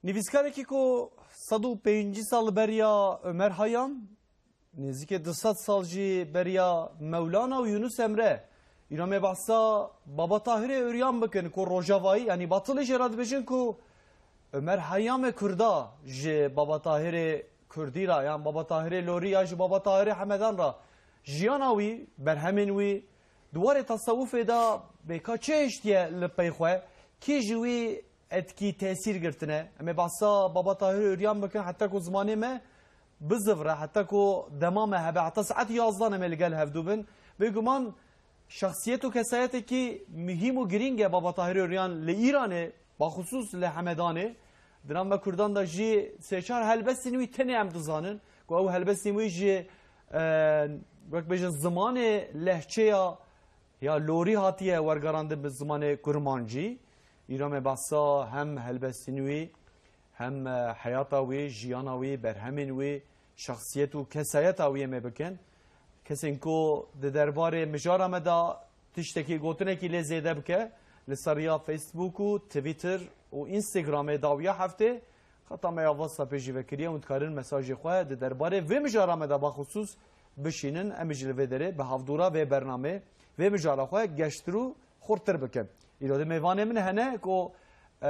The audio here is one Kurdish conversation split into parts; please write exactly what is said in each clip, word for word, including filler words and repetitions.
Nivîskarekî ku sed û pêncî sal beriya Ömer Hayyam, nêzîkê du sed sal jî beriya Mewlana û Yunus Emre, îro me behsa Baba Tahirê Uryan bikin ku Rojavayî, yanî batilî jê re dibêjin ku Ömer Hayyamê Kurda ji Baba Tahirê Kurdî re, yan Baba Tahirê Lorî ya ji Baba Tahirê Hemedan re jiyana wî, berhemên wî, di warê tesewufê de bêka çi hiştiye li pey xwe, kî ji wî etkî tesîr girtine. Em ê behsa Baba Tahir Uryan bikin, heta ku zimanê me bizivre, heta ku dema me hebe, heta saet yazdan em ê li gel hevdû bin. Bêguman şexsiyet û kesayetekî muhîm û girîng e Baba Tahir Uryan li Îranê, baxusûs li Hemedanê. Di nav me Kurdan de jî sê çar helbestên wî tenê em dizanin ku ew helbestên wî ji, e, wek bêjin zimanê lehçeya ya Lorî hatiye wergerandin bi zimanê kurmancî. Îro me behsa hem helbestên wî, hem, e, heyata wî, jiyana wî, berhemên wî, şexsiyet û kesayeta wî em ê bikin. Kesên ku di derbarê mijara me de tiştekî, gotinekî lê zêde bike, li ser riya Facebook û Twitter û Instagramê dawiya heftê, xeta me ya WhatsAppê jî vekiriye, hûn dikarin mesajê xwe di derbarê vê mijara me de baxusûs bişînin. Em jî li vê derê bi hevdûra vê bernamê, vê mijara xwe geştir û xurttir bikin. Îro di mêvanê min hene ku, e,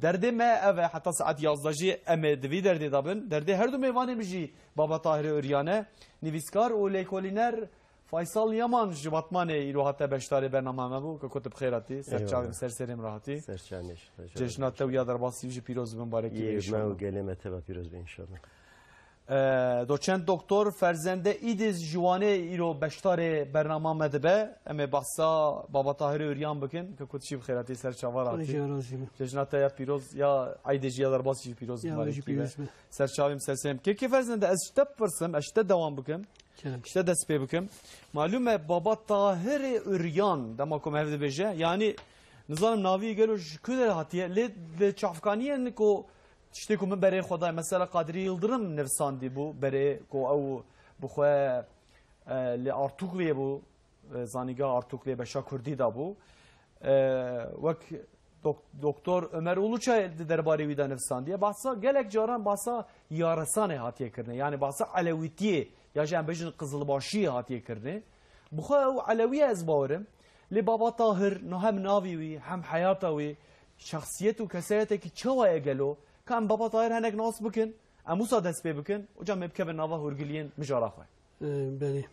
derdê me ev e, heta saet yazdeh jî em ê di vî derdê de bin. Derdê her du mêvanê min jî Baba Tahirê Uryan e, nivîskar û lêkolîner Faysal Yaman ji Batmanê îro hate beşdarê bernama me bû. Keko tu bi xêr hatî. Ser Eyvallah. Çavê min, ser serê min re hatî. Ser çavê min. Cejna te û ya derbasî jî pîroz bin, barekî Yê bê me û inşallah. Gelê me teva pîroz be inşallah. E, doçent doktor Ferzende Îdiz ji Wanê îro beşdarê bernama me dibe. Em ê behsa Baba Tahirê Uryan bikin. Keko tu jî bi xêr hatî, ser çava re hatî. Xwedê jê razî be. Cejna te ya pîroz, ya eydê jî ya derbasî jî pîroz bin, Ya we jî barekî be. Pîroz be. Ser çavê min, ser serê min. Kekê Ferzende, ez ji te bipirsim, ez ji te dewam bikim. Kerem. Ji te dest pê bikim. Malûm e, Baba Tahirê Uryan, dema ku me hev dibêje, yanî nizanim navî gelo ji ku derê hatiye, lê li çavkaniyên ku tiştê ku min berê xwe dayê, mesela Kadrî Yildirim nivsandî bû, berê ku ew bi xwe, e, li Artukliyê bû, e, zanîngeha Artukliyê beşa Kurdî de bû. E, wek dok-, Doktor Ömer Uluçay di derbarê wî de nivsandiye. Bahsa gelek caran bahsa yaresanê hatiye kirine. Yani bahsa elewîtiyê ya jî em bêjin qizilbaşiyê hatiye kirine. Bi xwe ew elewî ye, ez bawerim. Lê Baba Tahir, no hem navî wî, hem heyata wî, şexsiyet û kesayetekî çawa ye gelo? Ka em Baba Tahir henek nas bikin, em wisa dest pê bikin, û ca me bikevin nava hûrgiliyên mijara xwe. E, belê.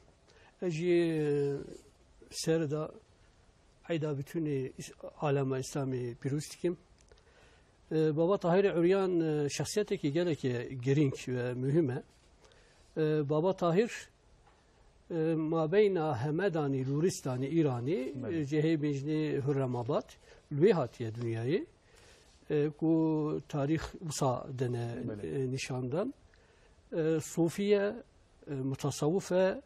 Ez jî, e, ser de eyda bütünê is-, alema Îslamê pîroz dikim. E, Baba Tahirê Uryan, e, şexsiyetekî gelekî girîng ve muhim e. E, Baba Tahir, e, mabeyna Hemedanî, Lûristanî, Îranî, Belê. e, cihê bêjinê Hurremabad, li wê hatiye dinyayê, e, ku tarîx wisa dene, Belê. e, nîşandan. E, sûfî ye, e, mutasawif e,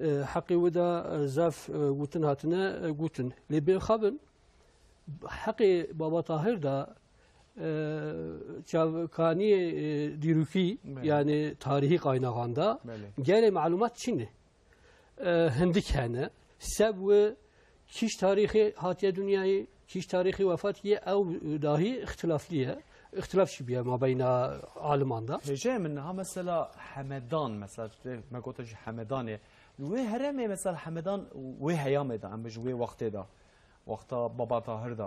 e, heqê wê de, e, zaf, e, gotin hatine, e, gotin. Lê bê xebin, heqê Baba Tahir de, e, çavkaniyê, e, dîrokî, Belê. yani tarîhî qaynaxan de, Belê. gelê malûmat çin e. E, hindik hene. Seb wê kîş tarîxê hatiye dinyayê, kîş tarîxê wefat kiye, ew dahî îxtilaflî ye. Îxtilaf jî biye mabeyna aliman de. Hêjayê min niha mesela Hemedan, mesela me gote ji Hemedanê. Wê herêmê mesela Hemedan wê heyamê de, em ji wê wextê de, wexta Baba Tahir de,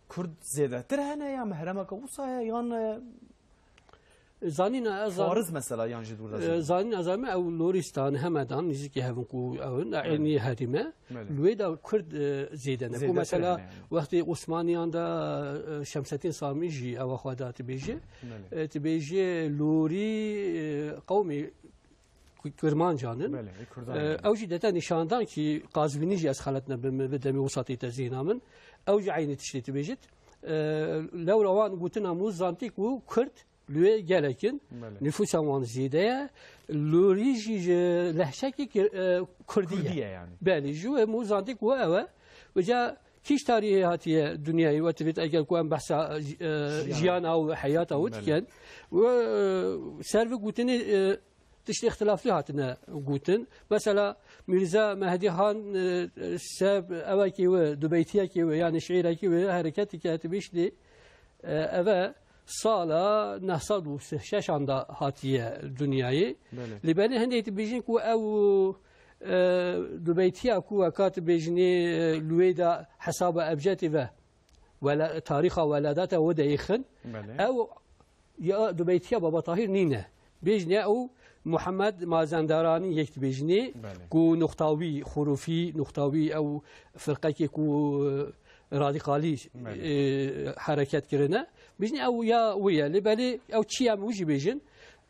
Kurd zêdetir hene ya me herêmeke wisa ye yan, e, Zanîna ez zan- Fariz mesela yan jî dûr de E, zêde. Zanîna ez zame ew Loristan, Hemedan, nîzikî hevin ku ew in, Belê. eynî herîme. Belê. Li wê de Kurd, e, zêde ne. Ku Zêdetir mesela hene yani. wextê Osmaniyan de, e, Şemsettin Samî jî ewa xwe da dibêje. Belê. E, dibêje Lorî, e, qewmê Ku-, Kirmancan in. Belê, ê Kurdan E, yani. ew jî dete nîşandan ki Qazwînî jî ez xelet nebim, bi demê wisa tê te zihna min. Ew jî eynî tiştê dibêjit. E, lewra wan gotina min zantî ku Kurd li wê gelek in, Belê. nifûsa wan zêde ye, lorî jî ji lehçekî kir-, e, kurdî ye. Kurdî ye yani. Belê, ji wê min zantî ku ew e. Vêca kîş tarîhê hatiye dinyayê we divêt eger ku em behsa, e, Jiyan. jiyana û heyata wî Belê. dikin, we, e, ser vê gotinê, e, tiştê îxtilaflî hatine gotin. Mesela Mîrza Mehdî Han, e, seb ewekî wê, dubeytiyekî wê, yani şiîrekî wê, hereketî ke dibêjtî, e, ev e, Sala neh sed û sih şeşan de hatiye dinyayê. Belê. Lê belê hindê dibêjin ku ew, e, dubeytiya ku weka dibêjinê, e, li wê de hesaba Ebcedê ve wela-, tarîxa weladata we de yêxin. Belê. Ew ya dubeytiya Baba Tahir nîne. Bêjinê ew Muhammed Mazendaranî yek dibêjinê Belê. ku nuxtawî, xurufî, nuxtawî ew firqekê ku, e, radîkalî, Belê. e, hereket kirine. Bêjinê ew ya wî ye. Lê belê ew çi ye em wî jî bêjin.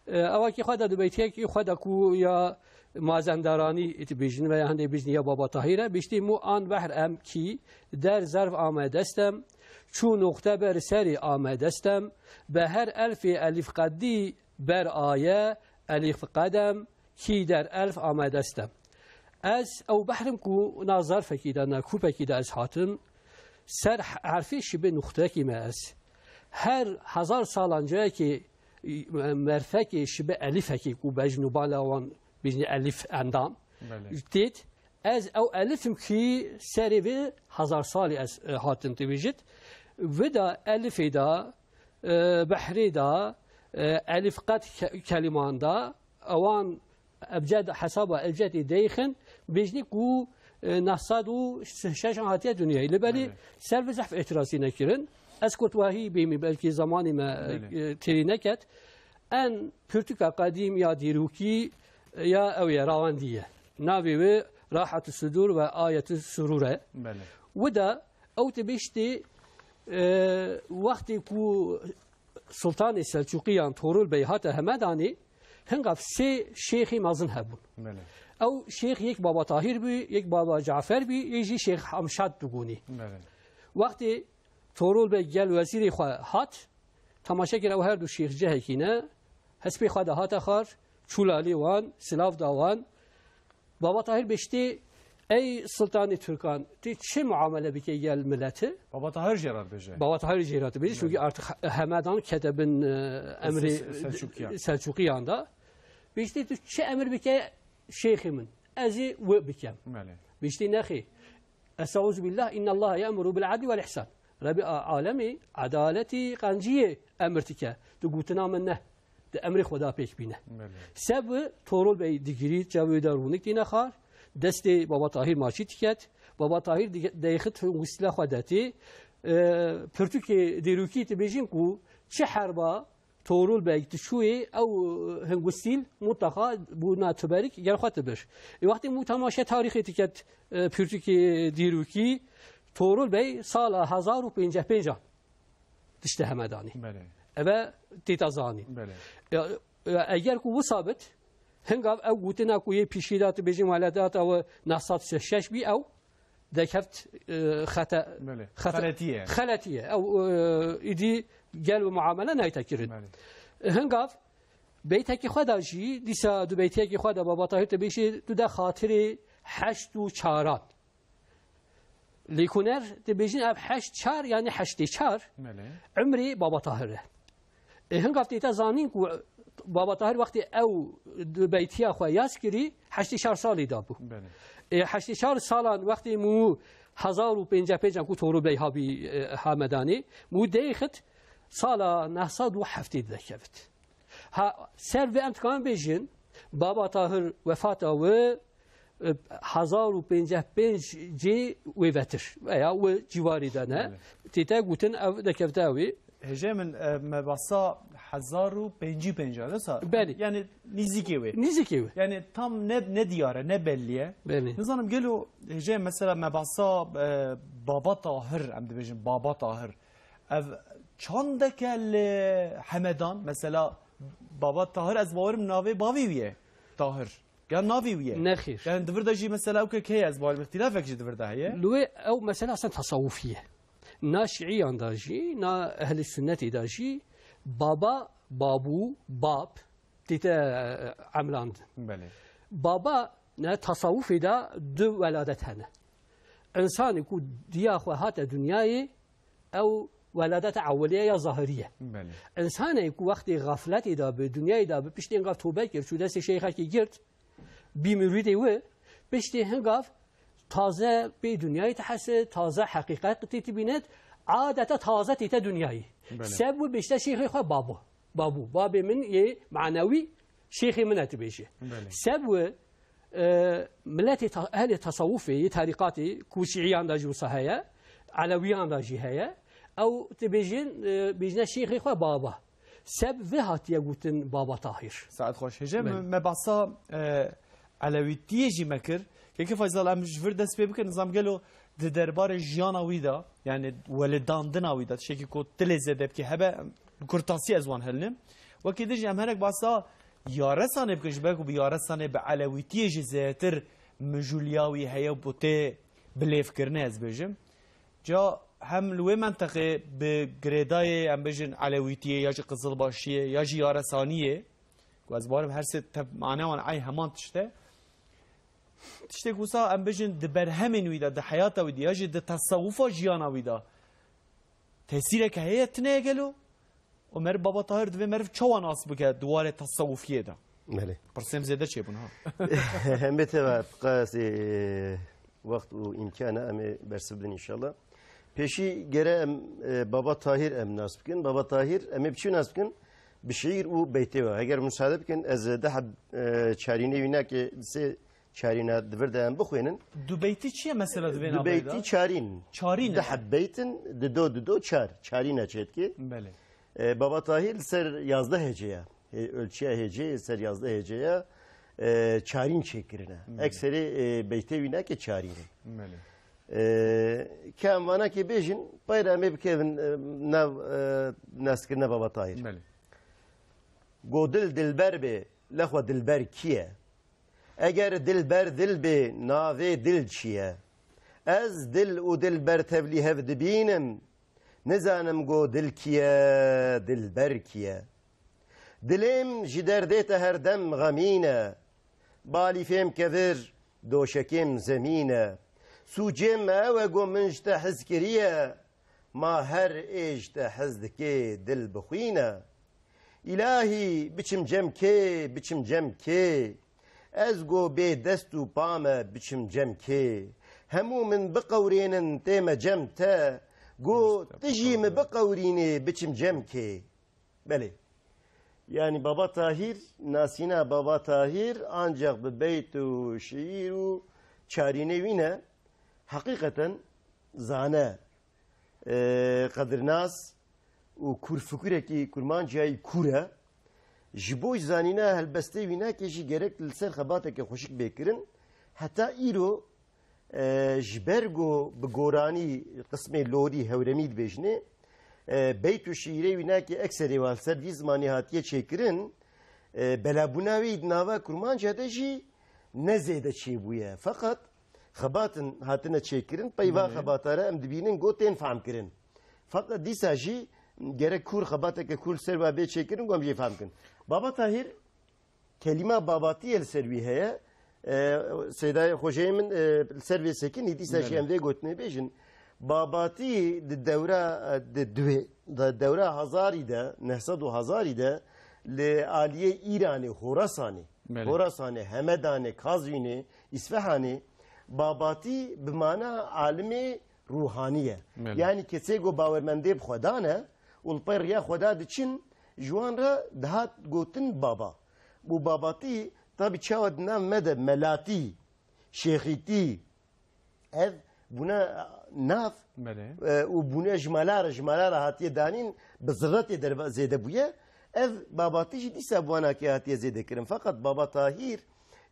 E, ewa ki xwe de dubeytiyek xwe de ku ya Mazendaranî dibêjin veya hindê bêjin ya Baba Tahir e. Bêjtî mû an behr em kî der zerf ame destem, çû noxte ber serî ame destem, be her elfê elîf qedî ber aye, elîf qedem, kî der elf ame destem. Ez ew behrim ku na zarfekî de, na kûpekî de ez hatim, ser herfê şibê nuxtekî me ez. Her hezar salan cayekê merfekê şibê elîfekî ku bejn û bala wan bêjin elîf endam. Belê. Têt, ez ew elîfim kî serê vê hezar salî ez, e, hatim tibêjit. Vida elîfê de, e, behrê de, e, elîf qet ke-, kelîman de, ewan ebced, hesaba ebcedê deyxin, bêjnî ku, e, neh sed û şeş an hatiye dinyayê. Li belê Belê. ser vê zehf îtirazî nekirin. Ez kotwahî bîmî, belkî zamanî me, Belê. e, têrî neket. En pirtûka qedîm ya dîrokî, e, ya ew ye, rawendî ye. Navê wê Rahat Sudur ve Ayet Surur e. Belê. Wi de ew tibêjtê, e, wextê ku Sultanê Selçûqiyan Torul Bey hate Hemedanê, hingav sê şêxî mezin hebûn. Belê. Ew şêx yek Baba Tahir bû, yek Baba Cafer bû, yek jî Şêx Hamşat digonî. Belê. Wextê Torul Bey gel wezîrê xwe hat, temaşe kir ew her du şêx cihekî ne, hespê xwe de hate xar, çû lalê wan, silav da wan. Baba Tahir bêjtê, ey Sultanê Tirkan, tu çi muamele bike gel mileti? Baba Tahir jê re dibêje. Baba Tahir jê re dibêje, Evet. çünkü artık He-, Hemedan kete bin, e, emrê Se-, Se-, Selçukiyan. Selçukiyan da. Bêjtê, tu çi emir bike şêxê min, ez ê wi bikem. Belê. Bêjtê, nexê. Estaizu billah, inna Allah ya'muru bil adli vel ihsan. Rebî a-, alemî edaletî qenciyê emir dike. Tu gotina min ne. Di emrê Xweda pêk bîne. Belê. Seb Torol Bey digirî, çavê de rûnik tîne xar, destê Baba Tahir maçî diket. Baba Tahir dige-, deyxit hingustîla xwe detê. E, pirtûkê dêrokî dibêjin ku çi herba Torol Bey diçûyê ew hingustîl mutlaka bûna tuberik gel xwe dibir. Ê wextê mû temaşe tarîxê diket, e, pirtûkê dîrokî, Torol Bey sala hezar û pênceh pêncan dişte Hemedanê. Belê. Eve têta zanîn. Belê. Ya, ya, eger ku wisa bit, hingav ew gotina ku yê pîşî de tu bêjin weladata we neh sed sih şeş bî ew, dekeft, e, xete-, Belê. xete-, Xeletiye. xeletiye. Ew, e, îdî gel bi muamele nayte kirin. Belê. Hingav beytekî xwe de jî, dîsa du beytiyekî xwe de Baba Tahir te bêjî, tu de xatirê heşt û çaran. Lêkoner dibêjin ev heşt çar, yani heştê çar, Belê. emrê Baba Tahir e. E, hingav tê te zanîn ku Baba Tahir wextê ew du beytiya xwe yaz kirî, heştê çar salî de bû. Belê. E, heştê çar salan wextê mû hezar û pênceh pêncan ku Torû Bey habî, e, Hamedanê, mû deyxit sala neh sed û heftê dekevit. Ha, ser vê em dikarin bêjin, Baba Tahir wefata wî, e, hezar û pênceh pênc cê wê vetir veya wê ciwarî de ne. Belê. Tê te gotin ev dekevte wê. Hêjê min, e, me basa hezar û pêncî pênc e, wisa? Belê. Yani nîzîkê wê. Nîzîkê wê. Yani tam ne, ne diyar e, ne belli ye. Belê. Nizanim gelo hêjê mesela me basa, e, Baba Tahir, em dibêjin Baba Tahir. Ev çandeke li Hemedan, mesela Baba Tahir, ez bawerim navê bavê wî ye. Tahir. Ya navê wî ye. Nexêr. Yani di vir de jî mesela ew ke heye, ez bawerim îxtîlafek jî di vir de heye. Li wê ew mesela aslında tasawufî ye. Na şiiyan da jî, na ehlî sunnetê da jî baba, babû, bab, tê te, e, emrandin. Belê. Baba ne tasawufê de du weladet hene. Însanê ku diya xwe hate dinyayê, ew weladeta ewweliye ya zahiriye. Belê. Însanê ku wextê xafletê de bi, dinyayê de bi, piştê ngav tobe kir, çû destê şeyxekî girt, bî murîdê wî, piştê hingav taze pê dinyayê dihese, taze heqîqetê dibînet, adeta taze tête dinyayê. Belê. Seb wî bêjte şêxê xwe babo. Babû, babê min yê manewî şêxê min e tu bêjî. Belê. Seb wî, e, miletê ta-, ehlê tesewufê, yê terîqatê, ku şîîyan de jî wisa heye, elewiyan de jî heye, ew tu bêjin, e, bêjine şêxê xwe baba. Seb vê hatiye gotin Baba Tahir. Saet xweş. Hêje Belê. me, me behsa, e, elewîtiyê jî me kir. Keke Faysal, em ji vir dest pê bikin, nizam gelo di derbarê jiyana wî de, yani welidandina wî de, tiştekî ku tilê zêde bikî hebe, em, bi kurtasî ez wan helinim. Wekî din jî em herek behsa Yaresanê bikin, ji ber ku bi Yaresanê bi elewîtiyê jî zêdetir mijûliya wî heye û tê bilêvkirinê ez bêjim. Ca hem li wê menteqê bi girêdayê, em bêjin, elewîtiyê ya jî qizilbaşiyê ya jî yaresaniyê, ku ez bawerim her sê tev mane wan ey heman tişt e. Tiştê ku wisa em bêjin di berhemên wî de, di heyata wî de ya jî di tesewufa jiyana wî de tesîreke heye, tine ye gelo? Û meriv Baba Tahir divê meriv çawa nas bike di warê tesewufiyê de? Belê. Pirsêm zêde çêbûn ha. Hemê teva qasê wext û îmkan e, em ê bersiv bidin înşallah. Pêşî gere em, e, Baba Tahir em nas bikin. Baba Tahir em ê bi çi nas bikin? Bi şiîr û beytê ve. Eger musade bikin, ez, e, deh heb, e, çarînê wî nake, sê çarîna di vir de em bixwînin. Du beytî çi ye mesela di vê navê de? Du beytî çarîn. Çarîn e. Deh heb beytin, di do, di do çar. Çarîna çêdikê. Belê. E, Baba Tahir li ser yazdeh hecê ye. Hê-, ölçüya hêcê ser yazdeh hecê ye. E, çarîn çêkirine. Belê. Ekserê, e, beytê wî nake çarîn e. Belê. E, ke em vanakê bêjin, peyre em ê bikevin, e, nav, e, naskirine Baba Tahir. Belê. Go dil dilber bê, lexwe dilber kî ye? Eger dilber dil bê, navê dil çi ye? Ez dil û dilber tevlî hev dibînim. Nizanim go dil kî ye, dilber kî ye? Dilêm ji derdê te herdem xemîn e. Balîfêm kevir, doşekêm zemîn e. Sûcê me ew e go min ji te hez kiriye. Ma her ê ji te hez dikê dil bixwîne. Îlahî, biçim cem kê, biçim cem kê? Ez go bê dest û pa me biçim cem kê? Hemû min biqewrênin tê me cem te. Go tu jî min biqewrînê biçim cem kê? Belê. Yanî Baba Tahîr, nasîna Baba Tahîr ancak bi beyt û şiîr û çarînê wî ne. Heqîqeten zane, e, qedirnas û kûrfikurekî kurmanciyayî kûr e. Ji bo zanîna helbestê wî nake jî gerek li ser xebateke xweşik bê kirin. Heta îro, e, ji ber ku bi goranî qismê lorî hewremî dibêjinê, e, beyt û şîîrê wî nake ekserê wa li ser vî zimanî hatiye çêkirin, e, belabûna wî di nava kurmanca de jî ne zêde çêbûye. Feqet xebatin hatine çêkirin, peyva Belê. xebata re em dibînin ku tên fehmkirin. Feqet dîsa jî gerek kûr xebateke kûr li ser wa bê çêkirin ku em jê fehm kin. Baba Tahîr, kelîma babatiyê li ser wî heye. E, Seydayê xwejeyê min, e, li ser vê sekinî, dîsa jî Belê. em vê gotinê bêjin. Babatî di dewra, e, di duê, di dewra hezarî de, neh sed û hezarî de li aliyê Îranê, Horasanê, Belê. Horasanê, Hemedanê, Kazvînê, Îsfehanê, babatî bi mana alimê ruhanî ye. Belê. Yanî kesê ku bawermendê bi Xweda ne û li pey riya Xweda diçin, ji wan re dihat gotin baba. Û babatî, tabî çawa di nav me de melatî, şêxîtî, ev bûne nav, Belê. e, û bûne ji mala re, ji mala re hatiye danîn, bi ziretê derve zêde bûye. Ev babatî jî dîsa bi wanakê hatiye zêde kirin. Feqet Baba Tahîr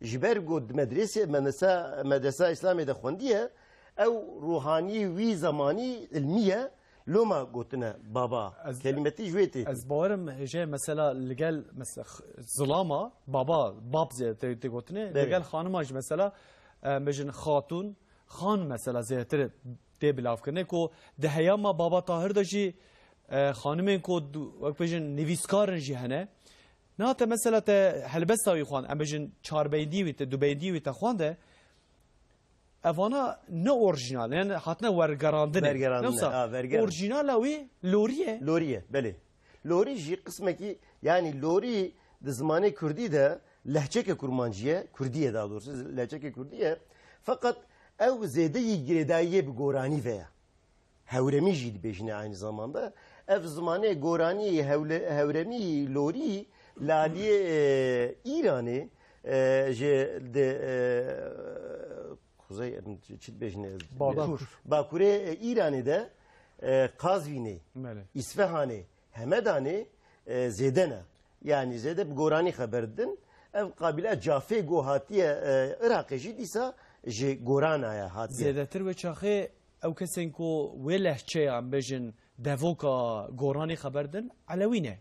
ji ber ku di medresê, medresa, medresa Îslamê de xwendiye, ew ruhaniyê wî zemanî ilmî ye, loma gotine baba. Ez, Kelîmetî ji wê tê. Ez bawerim hêje mesela li gel mesela x-, zilama, baba, bab zêdetir tê gotinê, li Belê. gel xanima jî mesela, e, em bêjin xatûn, xan mesela zêdetir tê bilavkirinê ku di heyama Baba Tahir de jî, e, xanimên ku du-, wek bêjin nivîskar in jî hene. Niha te mesela te helbesta wî xwend, em bêjin çarbeyndî wî te, dubeyndî wî te xwende, evana ne orjînal, yani hatine wergerandinê. Wergerandinê, Yoksa ha, werger. orjînala wî lorî ye. Lorî ye, belê. Lorî jî qismekî, yanî lorî di zimanê kurdî de lehçeke kurmancî ye, kurdî ye daha doğrusu, lehçeke kurdî ye. Feqet ew zêde yî girêdayî yê bi goranî ve ye. Hewremî jî dibêjine aynı zamanda. Ev zimanê goranî hewle-, hewremî lorî li aliyê, e, Îranê, e, ji di, e, kuzey, em çi dibêjine? Bakur. Bakurê, e, Îranê de, e, Qazvînê, Belê. Îsfehanê, Hemedanê, e, zêde ne. Yanî zêde bi goranî xeber didin. Ev qabîla Cafê ku hatiye, e, Iraqê jî dîsa ji gorana ye hatiye. Zêdetir wê çaxê ew kesên ku wê lehçeya, em bêjin, devoka goranî xeber din, Elewî ne.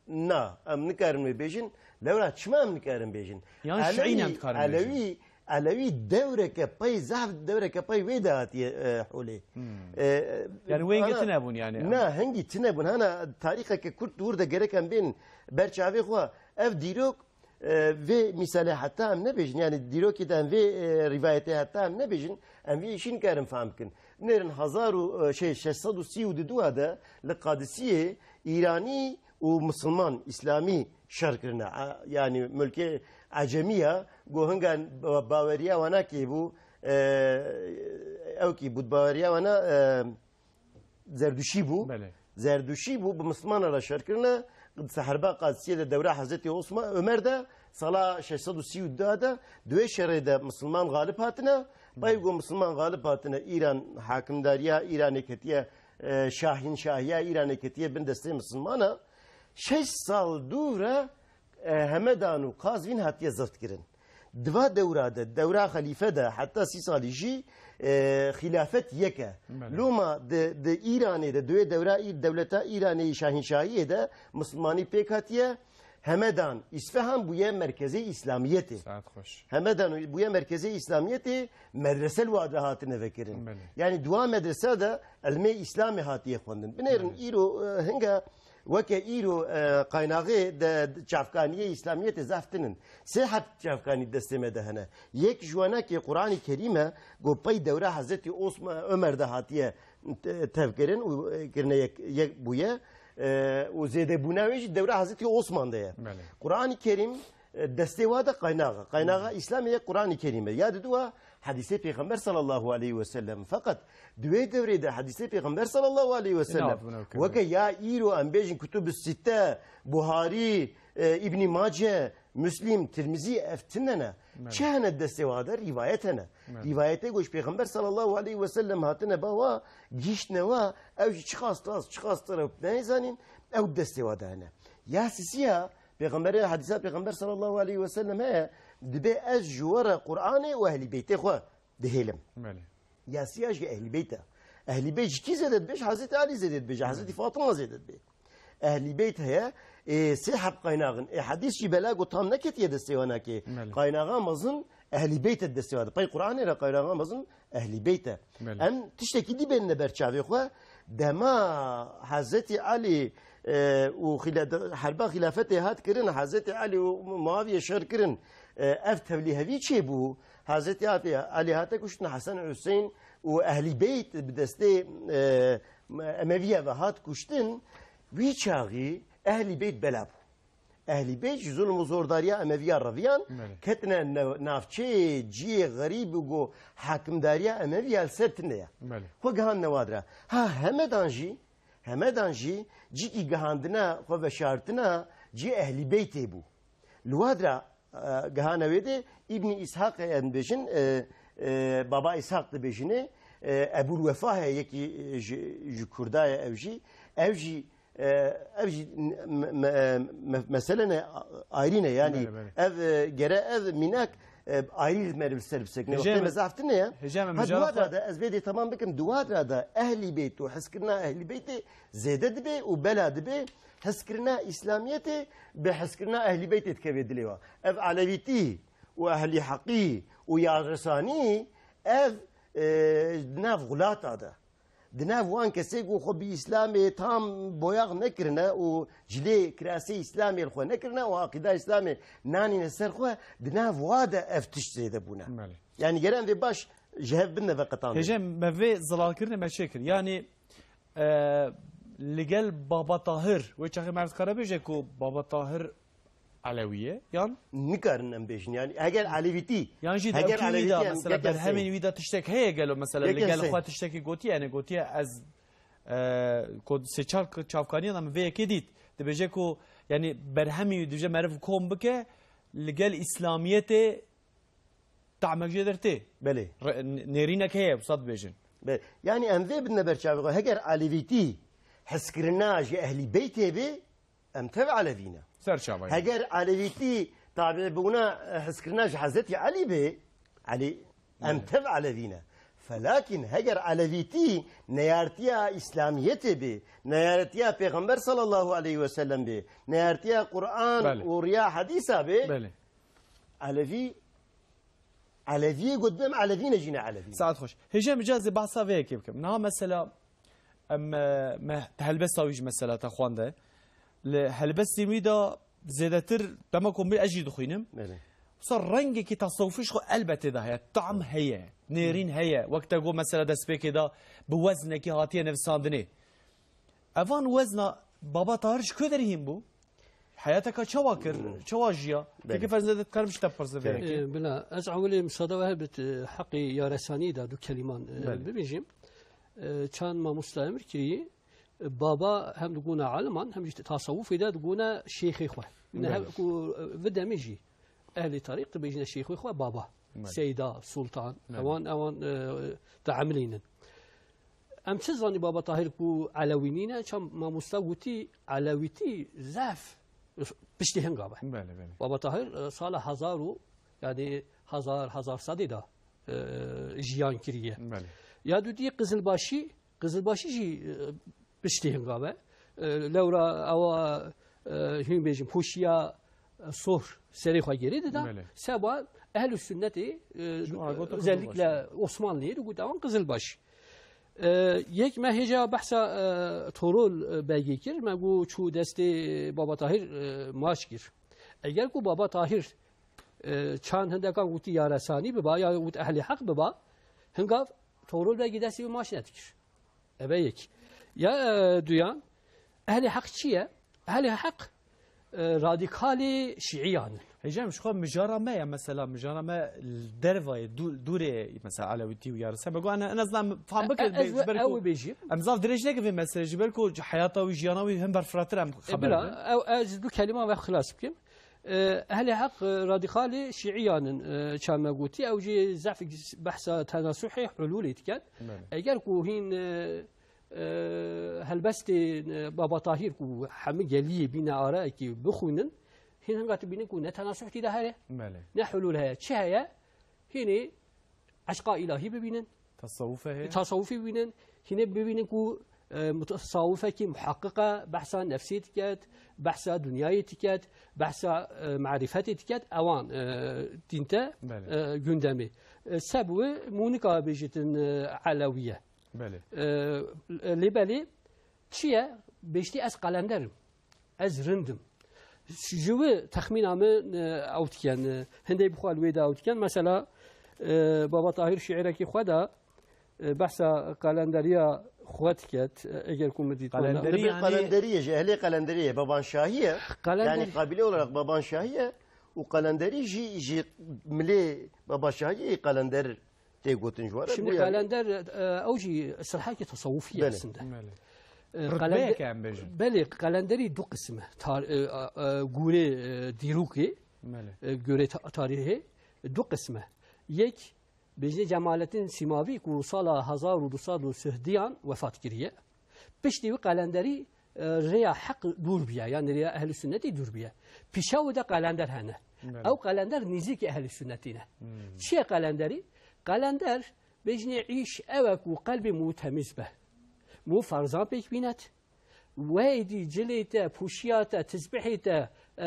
Na, em nikarin wê bêjin. Lewra çima em nikarin bêjin? Yan Elewî, Şiî ne em dikarin bêjin? Elewî, Elewî dewreke pey, zaf dewreke pey wê de hatiye, e, holê. Hmm. E, Yani wê hingê ana, tine bûn yani. Na, hingî tine bûn. Hana tarîxeke kurt dûr de gerek em bên ber çavê xwe. Ev dîrok, e, vê mîsalê heta em nebêjin. Yani dîrokê de em vê, e, rîvayetê heta em nebêjin. Em vê îşî nikarin fehm bikin. Binêrin hezar û, e, şey, şeş sed û sî û du de li Qadisiyê Îranî û Misilman, Îslamî şer kirine. A, yani mulkê Ecemî ya, ku hinga ba-, baweriya wana kê bû, e, ew kî bû, baweriya wana, e, Zerduşî bû. Belê. Zerduşî bû, bi Misilmana re şer kirine. Seherba Qadisiyê de dewra Hezretî Osman, Ömer de, sala şeş sed û sî û du de, di wê şerê de Misilman xalib hatine. Pey ku Misilman xalib hatine, Îran, hakimdariya Îranê ketiye, e, şahînşahiya Îranê ketiye bin destê Misilmana. Şeş sal dû re, e, Hemedan û Qazvîn hatiye zift kirin. Di va dewra de, dewra xelîfe de, heta sî salî jî, e, xîlafet yek e. Belê. Loma di, di Îranê de, di wê dewra Î-, dewleta Îranê yê şahînşahiyê de Misilmanî pêk hatiye. Hemedan, Îsfehan bûye merkezê Îslamiyetê. Saet xweş. Hemedan bûye merkezê Îslamiyetê, medrese li wa de hatine vekirin. Belê. Yani di wa medrese de ilmê Îslamê hatiye xwendin. Binêrin Belê. îro, e, hinga weke îro, e, qaynaxê de, de çavkaniyê Îslamiyetê zaf tinin. Sê heb çavkanî destê me de hene. Yek ji wana kê Quranî Kerîm e, ku pey dewra Hezretî Osman, Ömer de hatiye te-, tevkirin û, e, kirine yek, yek bûye. E, û zêdebûna wê jî dewra Hezretî Osman de ye. Belê. Quranî Kerîm, e, destê wa de qaynax e. Qaynaxa Îslamê ye Quranî Kerîm e. Ya diduwa hedîsê Pêxember sallallahu aleyhi ve sellem. Feqet di wê dewrê de hedîsê Pêxember sallallahu aleyhi ve sellem. Weke ya îro em bêjin Kutub Sitte, Buharî, e, Îbnî Mace, Müslim, Tirmizî, ev tine ne. Belê. Çi hene destê wa de? Rîvayet hene. Belê. Rîvayetê ku ji Pêxember sallallahu aleyhi ve sellem hatine ba wa, gihîştine wa, ew jî çiqas rast, çiqas teref neyzanîn, ew destê wa de hene. Ya sisiya, Pêxemberê, hedîsa Pêxember sallallahu aleyhi ve sellem heye, dibê ez ji we re Qur'anê û Ehlî Beytê xwe dihêlim. Belê. Yasiya ji Ehlî Beyt e. Ehlî Beyt ji kî zêde dibêje? Hezretî Alî zêde dibêje, Hezretî Fatima zêde dibê. Ehlî Beyt heye, ê, sê heb qaynaxin. Ê, hedîs jî bela ku tam neketiye destê wana kê. Belê. Qaynaxa mezin Ehlî Beyt e destê wana. Pey Qur'anê re qaynaxa mezin Ehlî Beyt e. Belê. Em tiştekî dî bênine ber çavê xwe. Dema Hezretî Alî, e, û xîla-, herba xîlafetê hat kirin, Hezretî Alî û Muaviye şer kirin, e, ev tevlîhevî çêbû. Hezretî Alî, Alî hate kuştin, Hesen Hüseyin û Ehlî Beyt bi destê, e, Emeviye ve hat kuştin. Wî çaxî Ehlî Beyt bela bû. Ehlî Beyt ji zulm û zordariya Emeviya reviyan, Belê. ketine ne-, navçeyê ciyê xerîb û ku hakimdariya Emeviya li ser tine ye. Belê. Xwe gihandine wa dira. Ha, Hemedan jî, Hemedan jî cîkî gihandine xwe veşartine ciyê Ehlî Beytê bû. Li wa dira, e, gihane wê de Îbnî Îshaqê em dibêjin, e, e, Baba Îshaq dibêjinê, e, Ebûl Wefa heye yekî, e, ji, ji Kurda ye ew jî. Ew jî, e, ev jî me-, me-, me-, mesele ne, ayrî ne. Yani Belê, belê. ev, e, gere ev mînak, e, ayrî me li ser bisekine. Hêjê Wextê me, me zaf tine ya. hêjê me Ha, mijara duwa xwe da ez vê dê tamam bikim. Duwa da da Ehlî Beyt û hezkirina Ehlî Beytê zêde dibe û bela dibe hezkirina Îslamiyetê bi hezkirina Ehlî Beytê dikeve dilê wa. Ev Elewîtî û Ehlî Heqî û Yarresanî ev, e, di nav xulata de. Di nav wan kesê ku xwe bi Îslamê tam boyax nekirine û cilê kirasê Îslamê li xwe nekirine û aqîda Îslamê nanîne ser xwe, di nav wa de ev tişt zêde bûne. Belê. Yani gere em vê baş ji hev bidine veqetandin. Hêje me vê zilalkirinê me çê kir. Yani, e, li gel Baba Tahir, wê çaxê me dikare bêje ku Baba Tahir Elewî ye, yan? Nikarin em bêjin, yani, heger Elewîtî, Yan jî di heger ew kî wî Elewîtî de, em mesela, gereken berhemên sey. wî de tiştek heye gelo, mesela, li Gereken gel sey. xwe tiştekî gotiye, yani, gotiye ez e, ku sê çar çavkaniyan da min vê yekê dît. Dibêje ku, yanî berhemî dibêje meriv kom bike, li gel îslamiyetê tahmek jê dertê. Belê. Re-, n-, nêrînek heye, wisa dibêjin. Belê. Yanî em vê bidine ber çavê xwe. Heger Elevîtî hezkirina ji Ehlî Beytê bê, em tev Elevî ne. Ser çava ye. Heger Elevîtî tabîbûna, e, hezkirina ji Hezretî Elî bê, Elî, em Evet. tev Elevî ne. Felakîn heger Elevîtî neyartiya Îslamiyetê bê, neyartiya Pêxember sallallahu aleyhi ve sellem bê, neyartiya Quran Belê. û riya Hedîsa bê, Belê. Elevî, Eleviyê got, em Elevî ne, jî ne Elevî ne. Saet xweş. Hêja em ca ez ê behsa vê yekê bikim. Niha mesela, em, e, me helbesta wî jî mesela te xwende. Li helbestên wî de zêdetir dema ku min ez jî dixwînim. Belê. Wisa rengekî tasawufî ji xwe elbetê de heye. Tam heye. Nêrîn heye. Wek te got mesela destpêkê de bi weznekî hatiye nivîsandinê. Evan wezna Baba Tahir ji ku derê hîn bû? Heyateka çawa kir? Hmm. Çawa jiya? Belê. Peki Ferzende dikarim ji te bipirsim vê Gerek. yekê? Ee, bila, ez ewilê misada we hebit, e, heqê yaresanî de du keliman, e, Belê. bibêjim. E, çand mamosta emir kirî, e, baba hem diguna aliman, hem jî tasawufê de diguna şêxê xwe. Yine Belê. hem ku, e, vi demê jî ehlê tarîq dibêjine şêxê xwe baba. Belê. Seyda, sultan, Belê. ewan, ewan, e, diemilînin. Em çi zanî Baba Tahir ku Elewî nîne, çand mamosta gotî Elewîtî zehf piştî hinga be. Belê, belê. Baba Tahir, e, sala hezar û, yanî hezar, hezar sedê de, e, jiyan kiriye. Belê. Ya dudî Qizilbaşî, Qizilbaşî jî, e, piştî hinga be. E, lewra ewa, e, hîn bêjin, poşiya, e, sohr serê xwe gerê dida. Belê. Seba ehl-i sünnetê, e, Ji wan gotin özellikle Qizilbaşî. Osmanliyê digot ewan Qizilbaşî. E, yek me hêja behsa, e, Torol, e, Begê kir, me got çû destê Baba Tahir, e, maç kir. Eger ku Baba Tahir, e, çand hindekan gotî yaresanî biba, ya got ehlê heq biba, hingav Torol Begî destê wî maç nedikir. Eve yek. Ya, e, duyan, ehlê heq çi ye? Ehlê heq, e, radîkalê şîiyan in. Hêja em ji xwe mijara me ye, mesela mijara me li derva ye, dû-, dûrê ye, mesela Elewîtî û yarisa. Me got, en, en azından fam E, bikin, e, ez bê-, ji ber ew ku bêjim. Em zaf dirêj nekin vê meselê, ji ber ku heyata wî, jiyana wî hin berfiratir em E, xeber bila, bidin. ew, ez du kelîma ve xilas bikim. E, ehlê heq, e, radîkalê şîiyan in, e, çand me gotî. Ew jî zehf behsa tenasuhê hulûlê dikin. Belê. Eger ku hîn, e, e, helbestê, e, Baba Tahir ku hemî geliyê bîne arekî bixwînin, hîn hinga tu bînin ku ne tenasuh tî de heye, Belê. ne hulûl heye. Çi heye? Hînî eşqa îlahî bibînin. Tasawuf heye. Tasawufî bibînin. Hînê bibînin ku, e, mutasawifekî muhaqiq e, behsa nefsê diket, behsa dinyayê diket, behsa, e, marîfetê diket, ewan, e, dîn te, Belê. e, gündemê. E, seb wî mûnika bêjîtin, e, Elewî ye. Belê. E, lê belê çi ye? Bêjtî ez qelender im. Ez rind im. Ji wî texmîna min, e, ew dikin, e, hindê bi xwe li wê de ew dikin. Mesela, e, Baba Tahir şîirekî xwe de, e, behsa qelenderiya xwe diket, e, eger ku min dît wina. Qelenderî Dibê yani qalenderî ye, ji ehlê qalenderî ye, Baban Şahî ye. Qalender- Yani qabîle olarak Baban Şahî ye û qalenderî jî ji milê Baba Şahî qalender tê gotin ji we re. Şimdi bûye. Qalender, e, ew jî istilahekî tasawufî ye Belê. aslında. Belê. E, Rutbeyek qalende-, em bêjin. Belê, qalenderî du qism e. Tar-, e, e, e, gûrê, e, dîrokê, Belê. e, gûrê ta-, tarîhê du qism e. Yek, bêjinê Cemalettin Sîmavî ku sala hezar û du sed û sih diyan wefat kiriye. Piştî wî qalenderî, e, rêya heq dûr biye, yani rêya ehlî sünnetî dûr biye. Pîşa wî de qalender hene. Belê. Ew qalender nîzîkî ehlî sünnetî ne. Hmm. Çi ye qalenderî? Qalender bêjinê îş ew e ku qelbê mû temîz be. Mû ferzan pêk bînet. Weydî cilê te, pûşiya te, tizbihê te, e,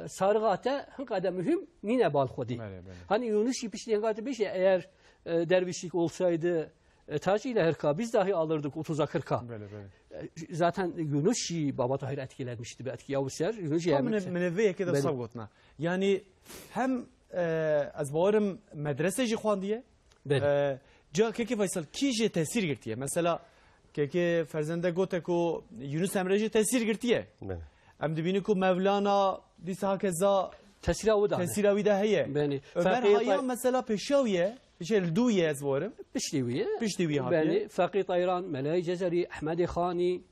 sarixa te, hinqa de muhîm nîne bal xwedî. Belê, belê. Hani Yunus jî piştî hinga te bêje, eğer, e, dervişlik olsaydı, e, taç ile hırka, biz dahi alırdık otuza kırka. Belê, belê. E, zaten Yunus jî Baba Tahir etkilenmişti, bir etki ya bu ser. Yunus jî Tam hem min, min vê yekê de Belê. sav gotina. Yani hem, e, ez bawerim medrese jî xwandiye, Belê. E, ca Kekê Faysal, kî jê tesîr girtiye? Mesela, Kekê Ferzende gote ku Yunus Emre jê tesîr girtiye. Belê. Em dibînin ku Mevlana dîsa hakeza Tesîra wî de hene. Tesîra wî de heye. Benî. Ömer Feqî Hayyam Tay- mesela pêşiya wî ye. Jê li dû ye ez warim. Piştî wî ye. Piştî wî hatiye. Benî. Feqî Tayran, Melayê Cezerî, Ehmedê Xanî,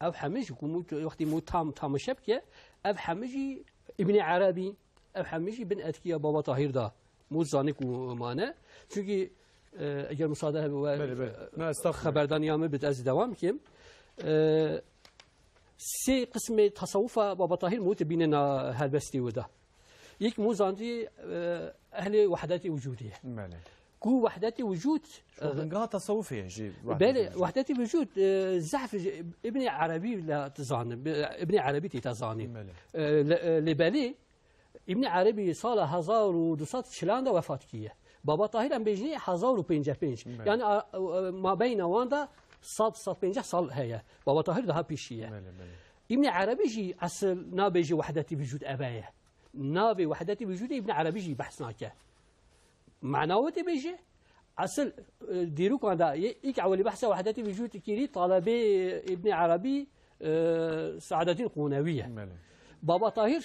ev hemî jî ku mû, wextî mû tam tamaşe bike, ev hemî jî Îbnî Erebî, ev hemî jî bin etkiya Baba Tahîr da. Mû zanî ku mane. Çunkî, e, eger musade hebe we, Belê, belê. e, Ne, estağfurullah. xeberdaniya min bit ez dewam kim. E, sê qismê tasawufa Baba Tahîr mû te bîne na helbestî wida. Yek mû zandî, e, ehlê wehdetî wicûdî ye. Belê. Ku wehdetî wicûd, Şu e, bingeha tasawufê ye jî Belê, wehdetî wicûd. wehdetî wicûd, e, zehf ji Îbnî Erebî le dizane, bi-, Îbnî Erebî tê te zanî. Belê. E, le-, e, lê belê, Îbnî Erebî sala hezar û du sed çilan de wefat kiye. Baba Tahîr em bêjinê hezar û pêncî pênc. Belê. Yani, a, e, mabeyna wan de sed, sed pêncî sal heye. Baba Tahîr daha pêşî ye. Belê, belê. Îbnî Erebî jî esil nabêje wehdetî vücud eve ye. Navê wehdetî vücudê Îbnî Erebî jî behs nake. Mana wê tê bêje, esil, e, dîrokan de yê ilk ewelî behsa wehdetî vücud kirî talebê Îbnî Erebî, e, Saadetîn Qûnewî ye. Belê. Baba Tahîr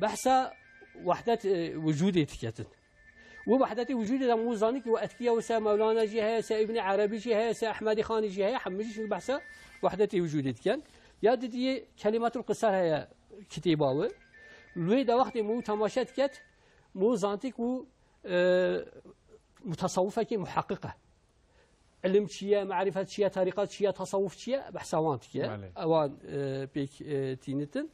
behsa wehdet, e, vücudê diketin. Wê wehdetî vücudê de mû zanî ki wê etkiya wê se Mewlana jî heye, se Îbnî Erebî jî heye, se Ehmedî Xanî jî heye, hemî jî şûn behsa wehdetî vücudê diken. Ya didiyê Kelimatul Qisar heye kitêba wê. Li wê de wextê mû temaşe diket, mû zantî ku e, mutasawifekî muheqiq e. Ilim çi ye, marîfet çi ye, terîqet çi ye, tasawuf çi ye, behsa wan dike. Belê. Ewan, e, pêk, e, tînitin.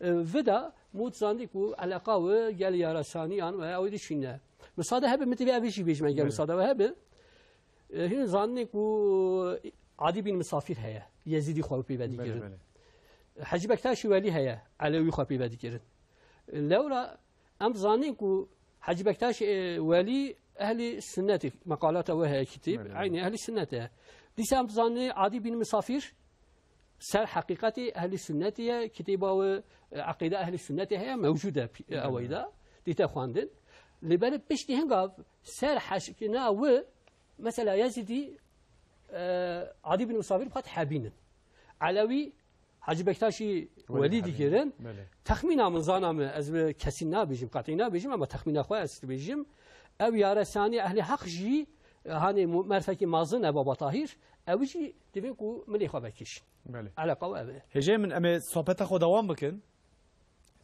E, vida mût zandî ku eleqa wê gel yaresaniyan ve ew dişîne. Misade hebe min divê ev jî bêjim, eger Belê. misade we hebe. E, hin zandî ku Adî bin Misafîr heye. Yezîdî xwe pê ve Belê, digirin. belê. Hecî Bektaşî Welî heye. Elewî xwe pê ve digirin. Lewra Em dizanin ku Hecî Bektaş, e, Welî ehlî sunnetê, meqalata wê heye kitêb, Belê, belê. eynî ehlî sunnet e. Dîsa em dizanin Adî bin Misafîr ser heqîqetê ehlî sunnetê ye, kitêba wê, e, eqîde ehlî sunnetê heye, mewcûd e pi-, e, Belê. eweyda, dîte xwendin. Lê belê piştî hingav ser heşkina wê, mesela Yezîdî, e, Adî bin Misafîr bi xwe dihebînin. Elewî Hacî Bektaşî Welî Welî dikirin. Belê. Texmîna min, zana min, ez bi kesî nabêjim, qetî nabêjim, ama texmîna xwe ez dibêjim. Ew yaresanî ehlî heq jî, e, hanê mu-, merfekî mazin e Baba Tahîr, ew jî divê ku milê xwe vekişin. Belê. Eleqa we ev e. Hêjê min, em ê sohbeta xwe dewam bikin.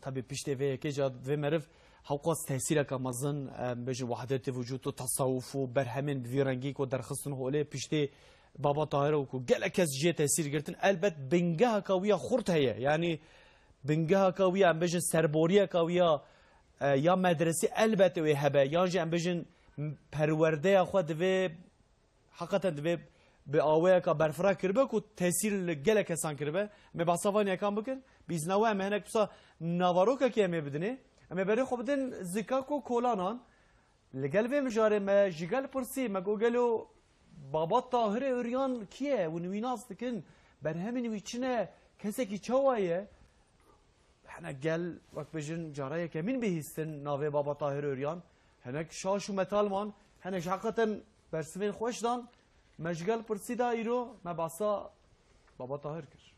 Tabî piştê vê yekê ca vê meriv hewqas tesîreka mezin, em bêjin wehdetê vücûd û tesawuf û berhemên bi vî rengî ku derxistin holê piştê Baba Tahir û ku gelek kes jê tesîr girtin, elbet bingeheka wî ya xurt heye. Yanî bingeheka wî ya, em bêjin serboriyeka wî ya, e, ya medresî elbet wê hebe, yan jî em bêjin perwerdeya xwe divê heqeten divê bi awayeka berfireh kiribe ku tesîr li gelek kesan kiribe. Em ê behsa van yekan bikin. Bi îzna we em ê hinek wisa navarokekê em ê bidinê. Em ê berê xwe bidin zikak û kolanan. Li gel vê mijarê me ji gel pirsî, me got, gelo Baba Tahirê Uryan kî ye? Hûn wî nas dikin? Berhemên wî çi ne? Kesekî çawa ye? Hinek gel, wek bêjin, cara yekemîn bihîstin navê Baba Tahir Uryan. Hinek şaş û metal man, hinek ji heqeten bersivên xweş dan. Me ji gel pirsî da îro, me behsa Baba Tahir kir.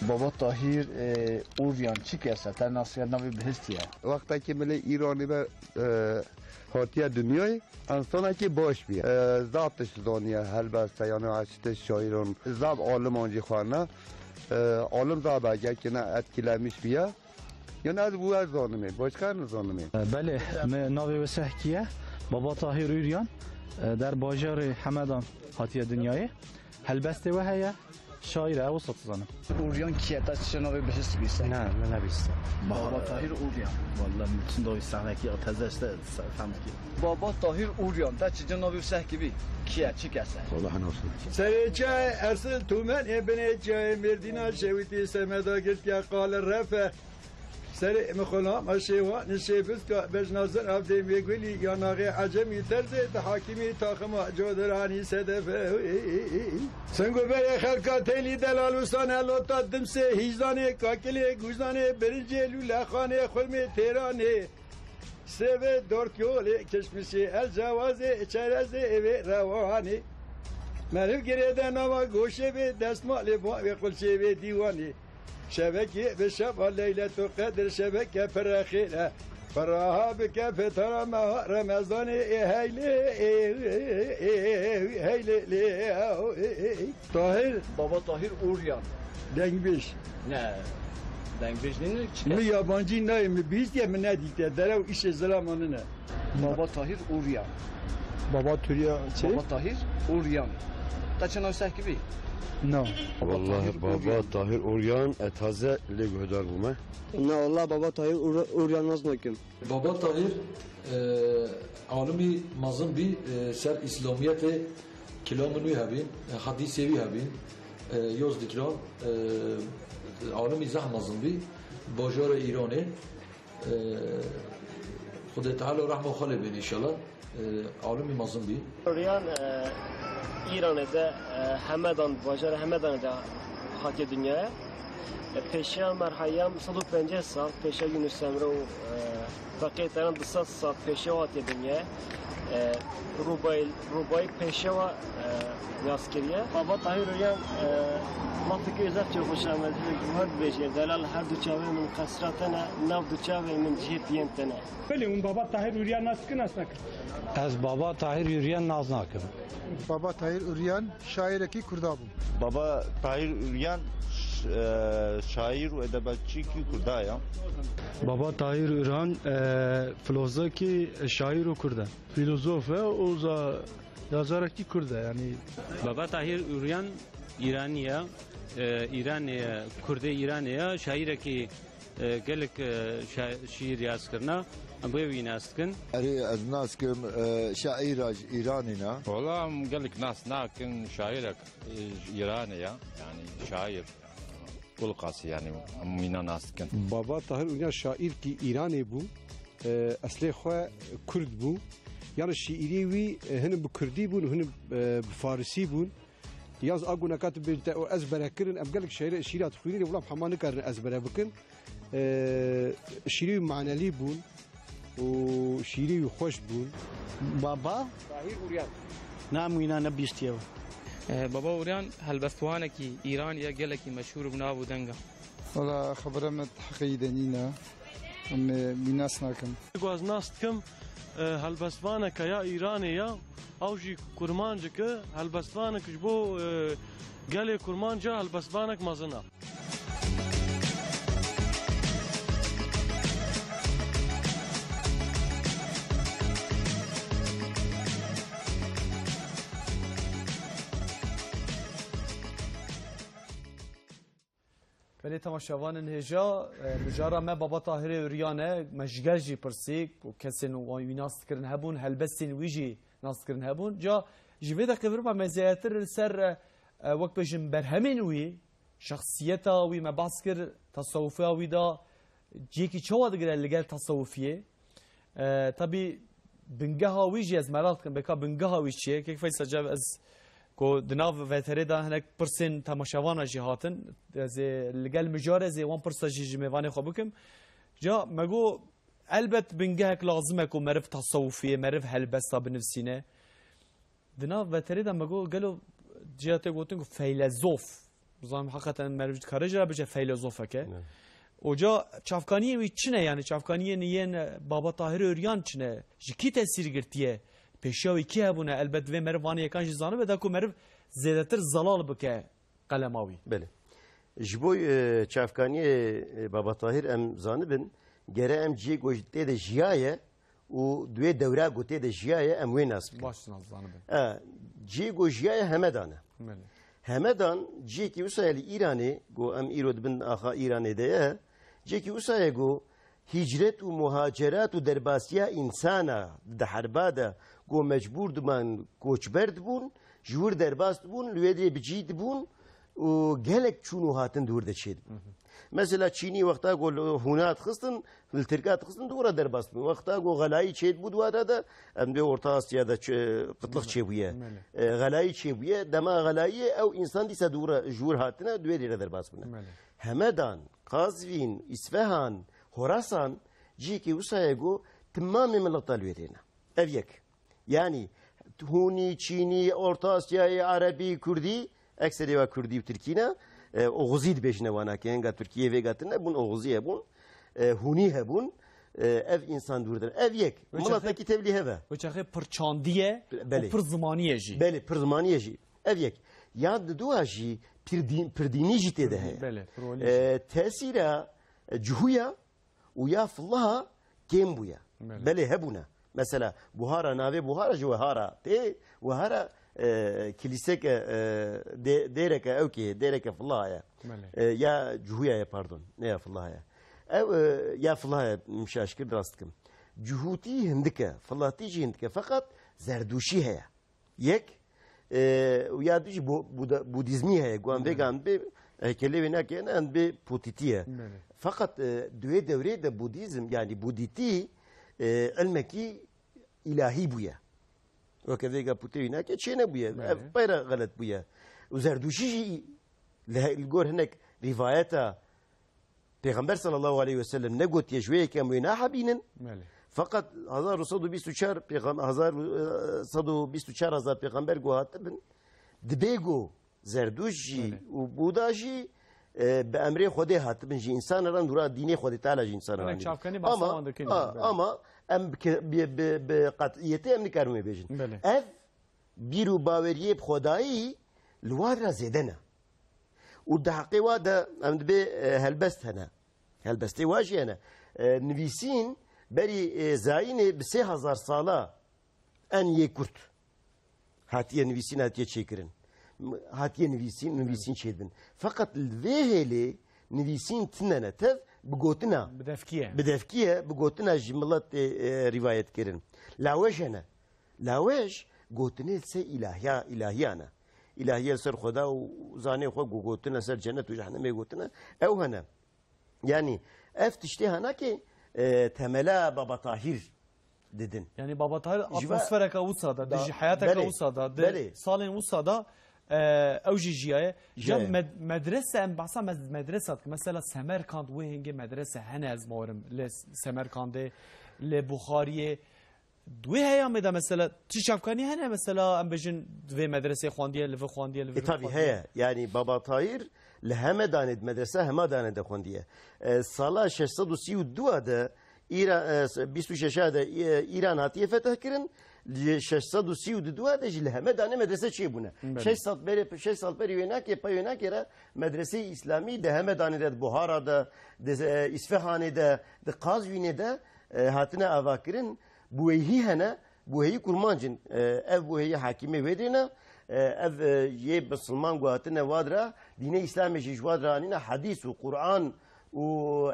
Baba Tahîr, e, Uryan çi kes e? Te nasiya navê bihiştiye. Wextekî milê Îranê ve, e, hatiye dinyayê, insanekî baş bûye. E, zaf tişt zaniye, helbeste, yani, ez tişt şairan, zaf aliman jî xwarine. E, alim zaf be, gelkî ne etkilemiş bûye. Yani, ez bû ez zanimê, başka ne zanimê. E, belê, me navê wê sehkî ye. Baba Tahir Uryan, e, der bajarê Hemedan hatiye dinyayê. Helbestê we heye, şaîr e, ew wisa dizanim. Uryan kî ye? Te çi navê bihîst bî se? Ne, me nebîst. Baba Tahir Uryan. Walla min çi navê sehnekî ya teze işte se-, fehm dikî. Baba Tahir Uryan, te çi navê sehkî bî? Kî ye, çi kes e? Walla hena olsun. Serê çayê Esil Tumenê, binê çayê Mêrdîna şewitî semeda girtiye qale refe. Serê mixulam a şêwan şêfiska bejna ziraf dê mêgulî ya naxê ecemî terzê di hakimî taxima coderanî sedefe. Sing û berê xelka têlî delal û sane lota dimsê hîzanê kakilê gûzanê birincê lûlexanê xurmê têranê. Sêvê dort yolê kişmişê el cewazê çerezê êvê rewanê. Meriv girê de nava goşê vê destmalê ba vê qulçê vê dîwanê. Şevekê bi şeva Leyletul Qedir şeveke pire xêr e. Piraha bike fetara meha Remezanê ê heylê ê, ê, ê, heylê lê, ê, ê. Tahir. Baba Tahir Uryan. Dengbêj. Ne, dengbêj nîne çi? Mi yabancî nayê, mi bihîstiye, mi nedîtiye. Derew îşê zilamê nîne. Baba Tahir Uryan. Baba Turya çi? Baba Tahir Uryan. Te çi nav sehkibî? Na. Baba Tahir Wallahi Baba Uryan. Tahir Uryan, e, taze lê guhdar bûme. Na, wallah Baba Tahir Ur-, Uryan nas nakim. Baba Tahir, e, alimî mezin bî, e, ser Îslamiyetê, kilamên wî hebîn, e, hedîsê wî hebîn, e, yoz dikilan, e, alimî zeh mezin bî, bajarê Îranê, e, Xwedê Teala rehma xwe lê bîn înşallah. E, alimî mezin bî. Rüyan, e, Îranê de, e, Hemedan, bajarê Hemedanê de hatiye dinyaya. E, pêşiya me heyam sed û pêncî sal, pêşiya Yunus Emre û, e, feqê teran du sed sal pêşiya hatiye dinyaya. E, Rûbayî, Rûbayî pêşiya, e, nas kiriye. Baba Tahir Rüyan, e, ma fikir zaf çok hoş ama, dibêje, delal her du çavê min qesra te ne, nav du çavê min cihê piyên te ne. Belê, hûn Baba Tahir Uryan nas dikin, nas nakin? Ez Baba Tahir Uryan nas nakim. Baba Tahir Uryan şairekî Kurda bû. Baba Tahir Uryan ş-, e, şair û edebiyatçîkî Kurda ya. Baba Tahir Uryan, e, filozofkî, şair û Kurd e. Filozof e û za-, yazarekî Kurd e, yanî. Baba Tahir Uryan Îranî ye, e, Îranê ye, Kurdê Îranê ye, şairekî E, gelek, e, şa-, şiir yaz kirina, em wê wî nas dikin. Erê, ez nas kim, e, şaîra ji Îranê ne. Wala em gelek nas nakin, şaîrek, e, ji Îranê ya, yanî şaîr. Gul Qasî, yanî em wîna nas dikin. Baba Tahir Uryan şaîrkî Îranê bû, e, eslê xwe Kurd bû. Yanî şiîrê wî, e, hinek bi Kurdî bûn, hinek, e, bi Farisî bûn. Yaz a guneka tu bêjî te û ezbere kirin, em gelek şêre-, şîra dixwînin, wila hema nikarin ezbere bikin. Ee, şîrî manelî bûn û şîrî xweş bûn. Baba? Tahir Uryan. Nam wîna nebîstiye. Ee, Baba Uryan helbestwanekî Îranî ye, gelekî meşhûr û bi nav û deng e. Wala xebera me heqê de nîne. Em, e, wî nas nakin. Ku ez nas dikim, e, helbestvaneke ya Îranê ya, ew jî kurmancik e, helbestvanek ji bo, e, gelê kurmanc e, helbestvanek mezin e. Belê temaşevanên hêja, e, mijara me Baba Tahirê Uryan e, me ji gel jî pirsî, û kesên wan wî nas dikirin hebûn, helbestên wî jî nas dikirin hebûn. Ca ji vê deqê vir me zêdetir li ser, e, e, wek bêjin berhemên wî, şexsiyeta wî me behs kir, tesewufa wî da, cihekî çawa digire li gel tesewufiyê? E, tabî bingeha wî jî ez meraq dikim, beka bingeha wî çi ye? Kek Feysel Cev, ez ku di nav V T R'ê de hinek pirsên temaşevana jî hatin, ez ê li gel mijarê ez ê wan pirsa jî ji mêvanê xwe bikim. Ca me got, elbet bingehek lazim e ku meriv tesewufiyê, meriv helbesta binivîsîne. Di nav veterê de me got, gelo ciya te gotin ku feylezof. Zanim heqeten meriv dikare jî re bije feylezofeke. Ne. Oca çavkaniyê wî çi ne, yani çavkaniyên yên Baba Tahir Öryan çi ne? Ji kî tesîr girtiye? Pêşiya wî kî hebûne? Elbet divê meriv van yekan jî zanibe, da ku meriv zêdetir zelal bike qelema wî. Belê. Ji bo, e, çavkaniyê, e, Baba Tahir em zanibin, gere em cihê ku tê de jiyaye, û di wê dewra ku tê de jiyaye, em wê nas bikin. Baş nas zanibin. E, cihê ku jiyaye Hemedan e. Belê. Hemedan cihekî wisa ye li Îranê, ku em îro dibin axa Îranê de ye, cihekî wisa ye ku hîcret û muhacerat û derbasiya însana di herba de ku mecbûr diman koçber dibûn, ji wir derbas dibûn, li wê derê bi cî dibûn, û gelek çûn û hatin di wir de çêdibû. Mesela Çînî wexta ku li hûna dixistin, li Tirka dixistin, di wir re derbas bûn. Wexta ku xelayî çêdibû di wada de, em dê Orta Asya'da çi-, qitliq çêbûye. Belê. E, xelayî çêbûye, dema xelayiyê ew însan dîsa di wir re, ji wir hatine, di wê derê derbas bûne. Belê. Hemedan, Qazvîn, Îsfehan, Horasan, cihekî wisa ye ku timamê mileta li wê derê ne. Ev yek. Yanî Hûnî, Çînî, Orta Asyayê, Erebî, Kurdî, ekserê wa Kurdî û Tirkî ne. E, Oxuzî dibêjine wana ke henga Tirkiyê vêga tune bûn, Oxuzî hebûn. E, Hûnî hebûn. E, ev însan dûr dirin. Ev yek. Wê çaxê Miletekî tevlî heve. Wê çaxê pirçandiye Belê. û pir zimanî ye jî. Belê, pir zimanî ye jî. Ev yek. Ya di dua jî pirdî-, pirdînî jî tê de heye. Belê, pirolî jî. E, tesîra, e, cihûya û ya filaha kêm bûye. Belê. Belê hebûne. Mesela Buhara, navê Buhara ji Wehara tê. Wehara, e, kilîseke, e, dê-, dêreke ewkê, dêreke filaha ye. Belê. E, ya Cuhuya ye, pardon. Ne ya filaha ye. Ew, e, ya filaha ye, mişaşkir rast dikim. Cuhutî hindike, filatî jî hindike. Feqet Zerdûşî heye. Yek, e, û ya du jî bu-, Buda-, Budîzmî heye. Ku em vêga em bê, heykelê wê nake, em bê potîtî ye. Belê. Feqet, e, di wê dewrê de Budîzm, yanî Budîtî, e, ilmekî îlahî bûye. Weke vêga pûtê wî nake çê nebûye. Belê. Ev peyre xelet bûye. Û Zerdûşî jî li he-, li gor hinek rîvayeta Pêxember sallallahu aleyhi ve sellem negotiye ji wê yekê em wê nahebînin. Belê. Feqet hezar û sed û bîst û çar pêxem-, hezar û, e, sed û bîst û çar hezar pêxember ku hatibin, dibê ku Zerdûş jî Belê. û Buda jî, e, bi emrê Xwedê hatibin, ji însan re nûra dînê Xwedê Teala ji însan re Belê, anî. Çavkanî Ama, basa wan dikin, a, belê. ama em bi ke-, bi, bi, bi qet'iyetê em nikarin wê bêjin. Belê. Ev bîr û baweriyê bi xwedayî li wan re zêde ne. Û di heqê wa de em dibê, e, helbest hene. Helbestê wa jî hene. E, nivîsîn berî, e, zayînê bi sê hezar sala en yê kurt hatiye nivîsîn, hatiye çêkirin. M-, hatiye nivîsîn, nivîsîn çêdibin. Feqet li vê hêlê nivîsîn tune ne, tev bi gotina. Bi devkî ye. Bi devkî ye, bi gotina ji miletê, e, rîvayet kirin. Lawej hene. Lawej gotinê li ser îlahiya, îlahiyan e. Îlahiye li ser Xweda û zanê xwe ku gotin li ser cennet û cehennemê gotine, ew hene. Yanî ev tiştê hene ki, e, temela Baba Tahîr didin. Yanî Baba Tahîr Ji va- atmosfereke wisa da, Da- dijî heyateke belê, wisa da, di belê. salên wisa da, e, ew jî jiyaye. Jiyaye. Can med-, medrese, em behsa med-, medresa dikin. Mesela Semerkand wê hingê medrese hene, ez bawerim, li Semerkandê, li Buxariyê, Di wê heyamê de mesela çi çavkanî hene, mesela em bêjin di vê medresê xwendiye, li vê xwendiye, li vê E, tabii xwendiye. heye. Yani Baba Tahir li Hemedanê di medrese Hemadanê de xwendiye. E, sala şeş sed û sî û dû de Îra-, e, bîst û şeş de, e, Îran hatiye fetih kirin. Li şeş sed û sî û dû de jî li Hemedanê medrese çêbûne. Belê. Şeş sal berê, şeş sal berî wê nakê, pey wê nakê re medreseyê Îslamî di Hemedanê de, di Buhara de, di, e, Îsfehanê de, di Qazwînê de, e, hatine avakirin. Buheyî hene, buheyî kurmanc in. E, ev buheyî hakîmê wê dê ne. E, ev, e, yê bisilman ku hatine wa dira, dînê Îslamê jî ji wa dira anîne, hedîs û Quran û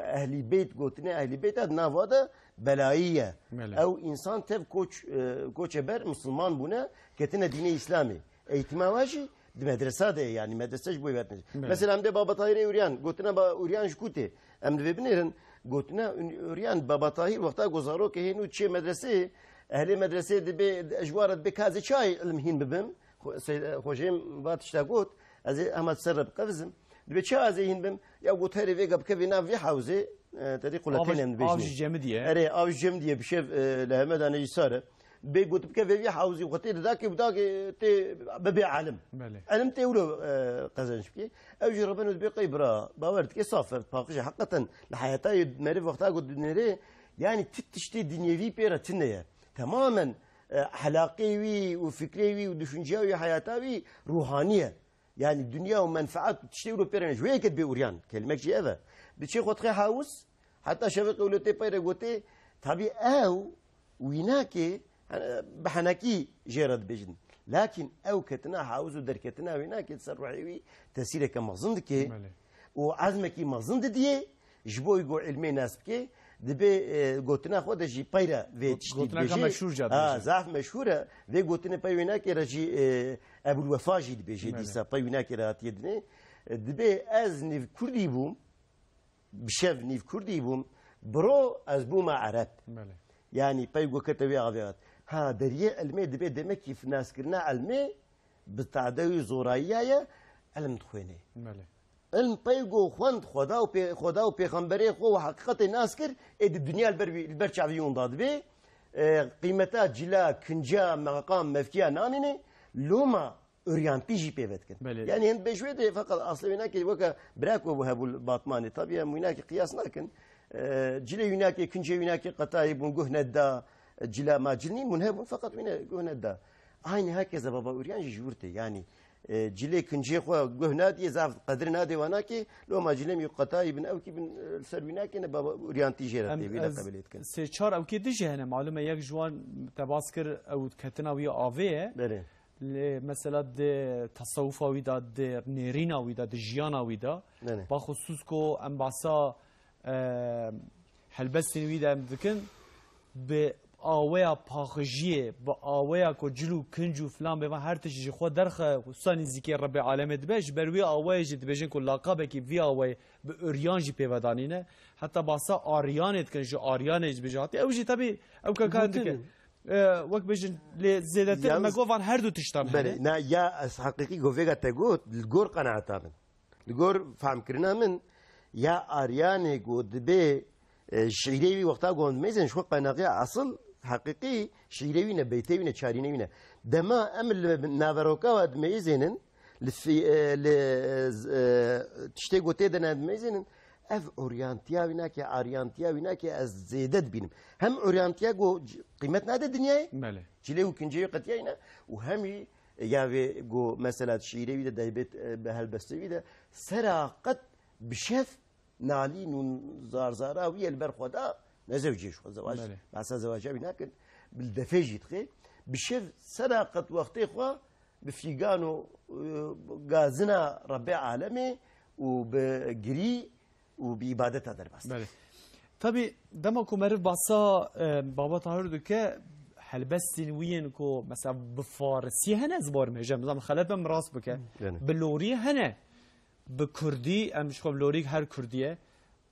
Ehlî Beyt, gotinê Ehlî Beyt a di nav wa de belayî ye. Belê. Ew însan tev koç, e, koçe ber misilman bûne, ketine dînê Îslamê. Eğitîma wa jî di medresa de ye, yanî medrese ji bo wê hatine. Belê. Mesela em dê Baba Tahirê Uryan, gotina ba Uryan ji ku tê? Em divê binêrin, gotina Ur-, Uryan, Baba Tahir wexta ku zarokê hê nû çê medresê, ehlê medresê dibê, ji wa re dibê ka ez ê çi ilim hîn bibim? Xwe-, Seyd-, Xwejê va tişta got, ez ê hema ser re biqevizim. Dibê çi ez ê hîn bim? Ya got herê vêga bikevê nav vê hewzê, e, te dî Av quletên em dibêjin. Av jî cemidî ye. Erê, av jî cemidî ye, bi şev, e, li Hemedanê jî sar e. Bê got bikeve vî hewzî xwe tê didakê û dagê tê bibê alim. Belê. Elim tê wilo, e, qezenç bikê. Ew jî reben û dibê qey bira, bawer dikê saf e, paqij e. Heqeten li heyata yê meriv wexta ku dinêrê, yani ti tiştê dinyevî pê re tune ye. Temamen, e, helaqê wî û fikrê wî û düşünceya wî heyata wî ruhanî ye. Yani dinya û menfaat û tiştê wilo pê re ne. Ji wê yekê dibê uryan. Kelimek jî ev e. Diçê xwe dixê hawis, Heta şevê qewlê tê peyre gotê, tabî ew wînakê, he-, bi henekî jê re dibêjin. Lakin ew ketina hawiz û derketina wînakê di ser ruhê wî tesîreke mezin dike Belê. û ezmekî mezin didiyê, ji bo ku ilmê nas bike, dibê, e, gotina xwe de jî peyre vê Got-, tiştî gotineka dibêje. meşhûr ca Ha, dibêje. zaf meşhûr e. Vê gotinê pey wînakê re jî, e, Ebul Wefa jî dibêje Belê. dîsa. Pey wînakê re hatiye dinê. Dibê ez nîv kurdî bûm, bi şev nîv kurdî bûm, bi ro ez bûma ereb. Belê. Yanî pey ku kete wê avê hat. Ha, deriyê ilmê dibê demekî naskirina ilmê bi tadewî zorayiya ye, ilm dixwênê. Belê. Ilm pey ku xwend Xweda û pê-, Xweda û pêxemberê xwe û heqîqetê nas kir, ê di dinya li ber wî, li ber çavî wan da dibê, e, qîmeta cila, kinca, meqam, mevkiya nanîne, loma oryantî jî pê ve dikin. Belê. Yanî hin dibê ji wê de feqet aslê wînakê weke bira ku hebû li Batmanê. Tabî em wînakê qiyas nakin. E, cilê wînakê, kincê wînakê qetayî bûn, guh neda, cila ma cil nîn bûn, hebûn feqet wîne guh neda. Aynî herkese baba uryan jî ji wir tê. Yanî, e, cilê kincê xwe guh nadiyê, zaf qedir nadê wanakê, loma cilê mî qetayî bin, ewkî bin, e, li ser wînakê ne baba uryantiy jê re Em, tê, wî re ez qebêlê dikin. Sê çar ewkê dijî hene, malum e, yek ji wan te bas kir, ew ketina wî avê ye. Berê. Lê mesela di tesewufa wî de, di nêrîna wî de, di jiyana wî de, Berê. Baxusus ku em basa, e, helbestên wî de em dikin, bi aweya paxijiyê, bi aweya ku cil û kinc û filan bê, van her tişt ji xwe derxe, wisa nîzîkê Rebbê alemê dibe, ji ber wî awayê jî dibêjin ku laqabekî vî awayê bi uryan jî pê ve danîne. Heta basa aryanê dikin, ji aryanê jî dibêjin. Hatî ew jî tebî ew kekar Gotin. dike. E, wek bêjin, lê zêdetir Yalnız me got van her du tiştan Belê, hene. Na, ya ez heqîqî govêga te got, li gor qenaeta min. Li gor fehmkirina min, ya aryanê ku dibê, e, şîrê wî wexta ku em dimeyzên, ji xwe qeynaqiya esil, heqîqî şîrê wî ne, beytê wî ne, çarînê wî ne. Dema em li naveroka we dimeyzênin, li fî-, e, li, e, tiştê ku tê de ne dimeyzênin, ev oryantiya wî nake, aryantiya wî nake, ez zêde dibînim. Hem oryantiya ku c-, qîmet nade dinyayê, Belê. cilê û kincê wî qetiyayî ne, û hem jî ya vê ku mesela şîrê wî de, deybêt, e, bi helbestê wî de, sera qet bi şev nalîn û zarzara wî ye li ber xwe da, ne zewcê ji xwe zewac, Belê. behsa zewaca wî nakin, bi li defê jî dixê, bi şev sera qet wextê xwe bi fîgan û, e, gazina Rebbê alemê û bi girî û bi îbadeta derbas. Belê. Tabî, dema ku meriv bahsa, e, Baba Tahir dike, helbestên wî yên ku, mesela, bi farisî hene, ez bawer me, jem, zam xelet bim, rast bike. Belê. Bi lorî hene, bi kurdî, em ji xwe bi lorî her kurdî ye.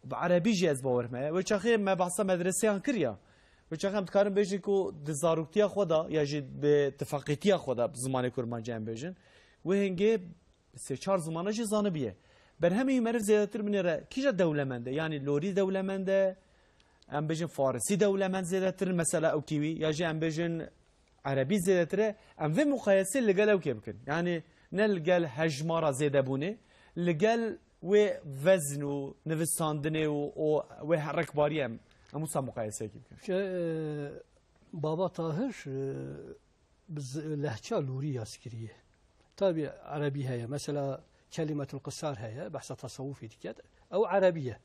Bi erebî jî ez bawer me. Wê çaxê me bahsa medreseyan kiriya. Wê çaxê em dikarin bêjin ku di zaroktiya xwe de, ya jî bi tifaqîtiya xwe de, bi zimanê kurmancî em bêjin. Wê hingê sê çar zimana jî zanibiye. Berhemê wî meriv zêdetir binêre kîja dewlemend e? Yanî lorî dewlemend e, em bêjin farisî dewlemend zêdetir in, mesela ewkî wî, ya jî em bêjin erebî zêdetir e. Em vê muqayesê li gel ewkê bikin. Yanî ne li gel hejmara zêdebûnê, li gel wê vezn û nivistandinê û, û wê herekbarî em, em wisa muqayesekî bikin. Şey, e, Baba Tahir, e, bi z-, lehça lorî yaz kiriye. Tabî erebî heye. Mesela Kelimetul Qisar heye, behsa tasawufî diket. Ew erebî ye.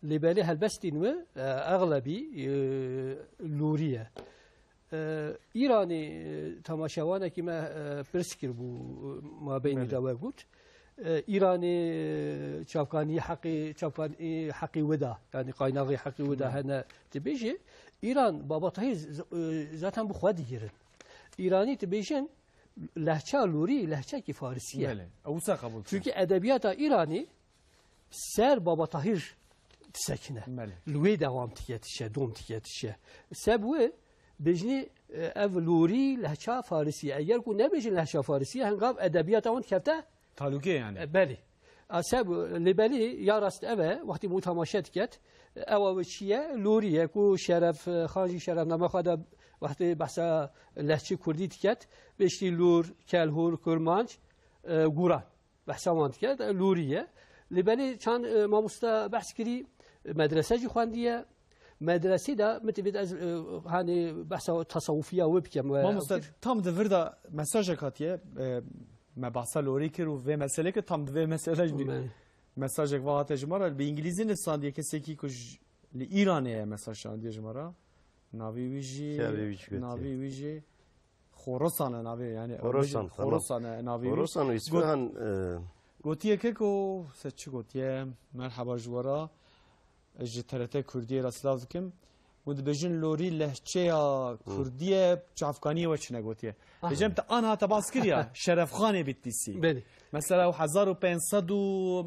Lê belê helbestîn wî, e, exlebî, e, lorî ye. E, Îranî, e, temaşevanekî me, e, pirs kir bû, e, mabeynî Belê. de we got. E, Îranî, e, çavkanî heqî, çavkanî heqî wida, yanî qaynaxî heqî wida Belê. hene dibêje. Îran, Baba Tahir z-, e, zaten bi xwe digirin. Îranî dibêjin, lehça lorî, lehçekî farisî ye. Belê. Ew wisa qebûl dike. Çunkî edebiyata Îranî ser Baba Tahir disekine. Belê. Li wê dewam dike, dişe, dom dike, dişe. Seb wê bêjnî, e, ev lorî lehça farisî ye. Eger ku nebêjin lehça farisî ye, hengav edebiyata wan dikevte Talûkê yani. E, belê. A, seb, lê belê ya rast ev e, wextî bû temaşe diket, ewa wê çi ye? Lorî ye ku Şeref, e, Xan jî şerefname xwe de wextê behsa lehçê kurdî diket, bêştî lûr, kelhûr, kurmanc, e, guran. Behsa wan diket, e, lorî ye. Lê belê çand, e, mamosta behs kirî, e, medrese jî xwendiye. Medresî de min divêt ez, e, hanê behsa tasawufiya wê bikem. We Mamoste, tam di vir de mesajek hatiye, e, me behsa lorî kir û vê meselê kir, tam di vê meselê jî Me. mesajek ve hate ji me re. Bi îngilîzî nivîsandiye kesekî ku ji, li Îranê ye mesaj şandiye ji me re. Navê wî jî, Navê wî jî gotiye. navê wî jî Xorosan e navê, yani, Xorosan, tamam. Xorosan e navê wî. Xorosan û Îsfahan, Got-, e, gotiye ke ku, se çi gotiye? Merhaba ji we re. Ji T R T Kurdiyê re silav dikim. Hûn dibêjin lorî lehçeya kurdî ye, çavkaniyê we çi negotiye. Aha. Dibêjim te anha te bas kiriya, Şerefxanê Bitlîsî. Belê. Mesela ew hezar û pênc sed û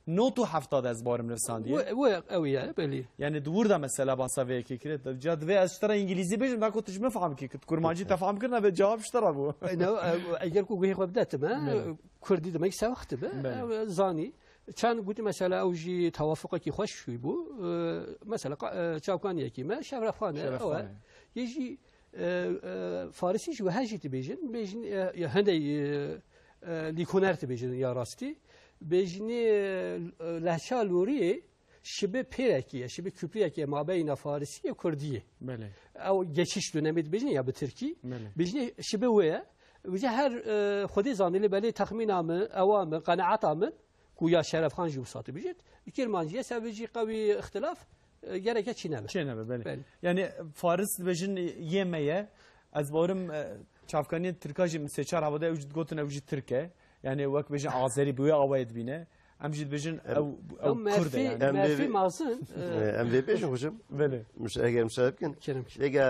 nod û heft de ez barim nivîsandiye. We, we, ew ye, belê. Yani di wir de mesela basa vê yekê kire. Ca divê ez ji te re îngilîzî bêjim, da ku tu ji min fehm kî, ku tu kurmancî te fehm kirine, vê cewab ji te re bû. E, ne, e, eger ku guhê xwe bide time, Belê. Kurdî demek sewix dibe, Belê. Ew, e, zanî. Çend gotî mesela ew jî tewafuqekî xweş bû. E, mesela qa-, e, çavkaniyekî me, Şerefxan e, ew e. Şerefxan e. Yê jî, e, e, Farisî jî wiha jî dibêjin, bêjin, e, ya hindê, e, e, lîkoner dibêjin ya rastî. Bêjinê, e, lehça loriyê şibe pêrekî ye, şibe küpriyekî ye mabeyna Farisî ye Kurdî ye. Belê. Ew geçiş dönemê dibêjin ya bi Tirkî. Belê. Bêjinê şibe wê ye. Wîca her, e, Xwedê zanî lê belê texmîna min, ewa min, qenaeta min, ku ya Şerefxan jî wisa dibêjit. Kirmancî ye, sebê jî qewî îxtilaf, e, gereke çî nebe. Çê nebe, belê. Belê. Yani Faris dibêjin yê me ye. Ez barim, e, çavkaniyên Tirka jî min sê çar hevade ew jî digotin ew jî Tirk e. Yani wek bêjin Azerî bi wê awayê dibîne. Em jî dibêjin Em ew, Ew ew Kurd e merfî, yani. Em merfî vê-, mazin, e, e, em vê bêjin hocam. Belê. Mus-, eger müsaade bikin. Kerem ki. Êga,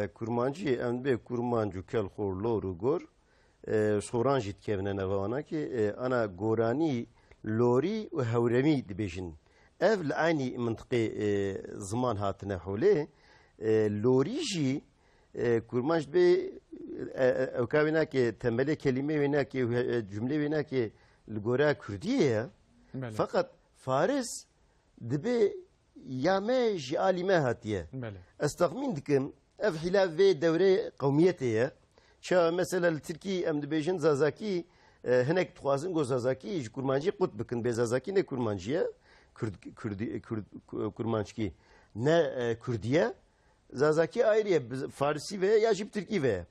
e, kurmancî, em dibê kurmanc û kel xor lor û gor. E, soran jî dikevine nava wana ki, e, ana goranî, lorî û hewremî dibêjin. Ev li eynî mintiqê, e, ziman hatine holê. E, lorî jî, e, kurmanc dibê, e, e, ewka wê nake, temelê kelîmê wê nake, e, cumlê wê nake li gora kurdiyê ye. Belê. Feqet faris dibê ya me ji alî me hatiye. Belê. Ez texmîn dikim, ev hîla vê dewrê qewmiyetê ye. Çawa mesela li Tirkî em dibêjin Zazakî, e, hinek dixwazin ku Zazakî ji Kurmancî qut bikin. Bê Zazakî ne Kurmancî ye, Kurd-, Kurdî-, Kurd-, Kurmanckî ne, e, Kurdî ye. Zazakî ayrî ye, bi Farisî ve ya jî bi Tirkî ve ye.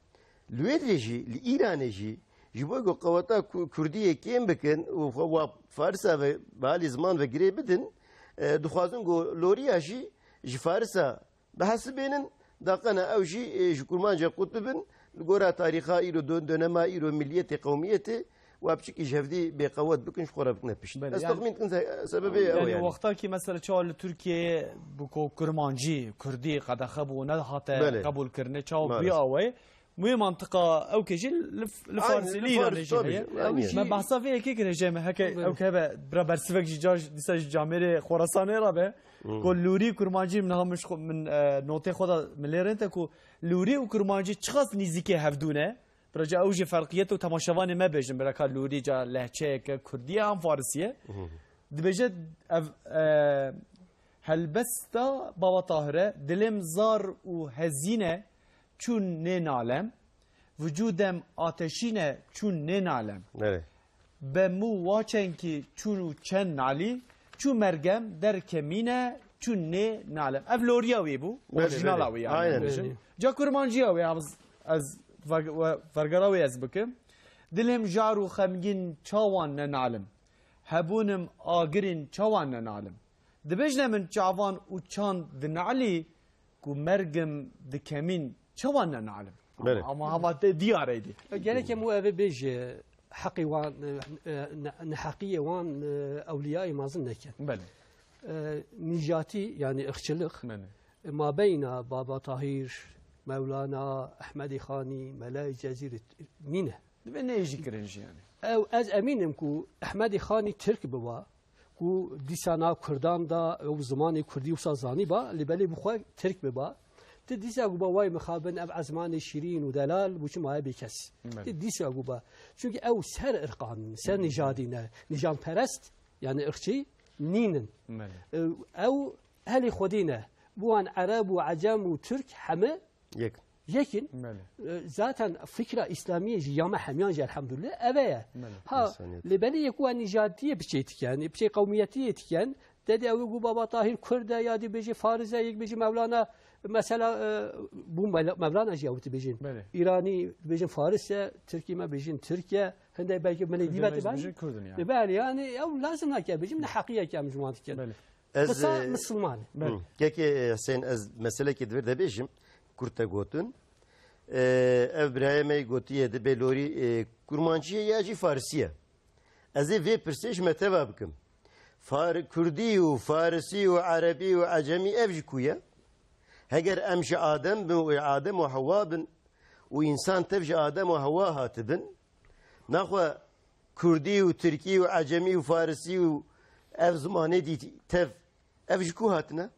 Li wê dirê jî, li Îranê jî, ji bo ku qeweta ku-, Kurdiyê kêm bikin û xwe wa Farisa ve, bi alî ziman ve girê bidin, e, dixwazin ku loriya jî ji Farisa bihesibênin, daqena ew jî, e, ji Kurmanca qut bibin, li gora tarîxa îro, dön-, dönema îro, miliyetê, qewmiyetê, wa piçikî ji hevdî bêqewet bikin, ji xwe re bikine pişt. Belê, Ez yani, texmîn dikim se-, sebebê ew yani yani. Wexta ki mesela çawa li Tirkiyeyê bi ku Kurmancî, Kurdî qedexe bû, nehate Belê. Qebûlkirinê, çawa Maalesef. Bi awayê. Muhê mantiqa ew ke jî li, li Aynen, Farsî, li li Îranê Farsî jî tabii, heye. Aynen. Ew jî Me behsa vê yekê kir hêjayê me, heke Belê. Ew ke hebe bira bersivek jî ca, dîsa ji camêrê Xorasanê re be. Hmm. Ku lûrî kurmancî min ha min ji xwe, min, e, notê xwe de min lê rênte ku lûrî û kurmancî çiqas nîzîkê hevdû ne. Bira ca ew jî ferqiyet û temaşevanê me bêjin, bira ka lûrî ca lehçeyeke kurdî ye an farisî ye. Mhm. Dibêje ev, e, helbesta Baba Tahir e, dilêm zar û hezîn e, çûn nê nalem, vücudem ateşîn e, çûn nê nalem. Nerê? Be mû waçenkî çûn û çen nalî, çû mergem derkemîne, çûn nê nalem. Ev loriya wê bû, Belê, orijinala belê. Wê yani. Aynen. Bêjim. Belê. Ca kurmanciya wê, ez, ez ver-, ver-, vergera wê ez bikim. Dilêm jar û xemgîn çawan nenalim. Hebûnim agirîn çawan nenalim. Dibêjne min çavan û çand dinalî, ku mergim dikemîn çawan nenalim. Belê. Ama, ama hava te diyar eydî. Gerek em û eve bêje, heqê wan, e, e, ne-, neheqiyê wan, e, ewliyayê mazin nekin. Belê. E, nîjatî, yani ırkçılık, Belê. E, mabeyna Baba Tahir, Mevlana, Ehmedî Xanî, Melayê Cezîrî nîne. Divê neyê jî kirin jî yani. Ew, ez emînim ku Ehmedî Xanî Tirk biba, ku dîsa nav Kurdan da ew zimanê Kurdî wisa zanîba, lê belê bi xwe Tirk biba. Ti dîsa ku ba way mixabin ev ezmanê şîrîn û delal, bû çi maye bêkes. Belê. Ti dîsa ku ba. Çünkü ew ser irqan in, ser nijadî ne, nijanperest, yani ırkçı, nînin. Belê. Ew, ew helî xwedî ne. Bi wan Ereb û Ecem û Tirk heme Yek. Yekin, Belê. E, zaten fikra İslamiye jî ya me hemiyan jî elhamdülillah eve ye. Belê. Ha, İnsaniyet. Lê belê yek wa nijatiyê piçê diken, piçê qewmiyetiyê diken, dedê ew gu Baba Tahir Kurd e, ya dî bêjî Fariz e, yek bêjî Mevlana, mesela, e, bû Mevla-, Mevlana jî ew dibêjin. Belê. İrani dibêjin Faris e, Tirkî me bêjin Tirk e, hindê belkî milê dî Kurdî me bêjin Kurd in yani. E, belê, yani ew lazim nake bêjim, ne heqiyeke em ji wan dikin. Belê. Ez, Qisa e, misilman e. Belê. Hı. Kekê, e, Hüseyin, ez meselekê di vir de bêjim, kurt te gotin. E, ev birayê me gotiye di bê lorî, e, kurmancî ye ya jî farisî ye. Ez ê vê pirsê ji me teva bikim. Far-, kurdî û farisî û erebî û ecemî ev ji ku ye? Heger em ji Adem bin û Adem û Hewa bin û însan tev ji Adem û Hewa hatibin, naxwe Kurdî û Tirkî û Ecemî û Farisî û ev zimanê dî tev, ev ji ku hatine?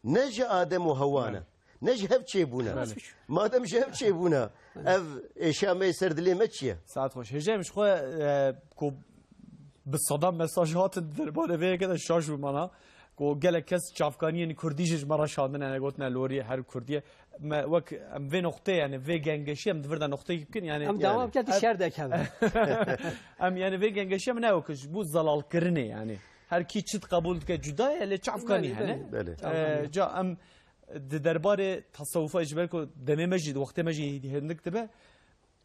Ne ji Adem û Hewa ne. Belê. Ne ji hev çêbûne. Belê. Madem ji hev çêbûne, ev êşa me yê ser dilê me çi ye? Saet xweş. Hêjayê min ji xwe, e, ku bi sedan mesaj hatin derbarê vê yekê de şaş bûm ana. Ku gelek kes çavkaniyên kurdî jî ji me re şandine, ne gotine lorî her kurdî ye. Me wek em vê noqteyê, yani vê gengeşî em di vir de noqteyekî bikin, yani Em dewam bikin, tu ev şer dekevin. Em yani vê gengeşî em ne wek ji bo zelalkirinê yani. Her kî çi qebûl dike cuda ye, lê çavkanî Belê, hene. belê. Belê. Ee, ca em di derbarê tasawufa ji ber ku demê me jî, wextê me jî hindik dibe.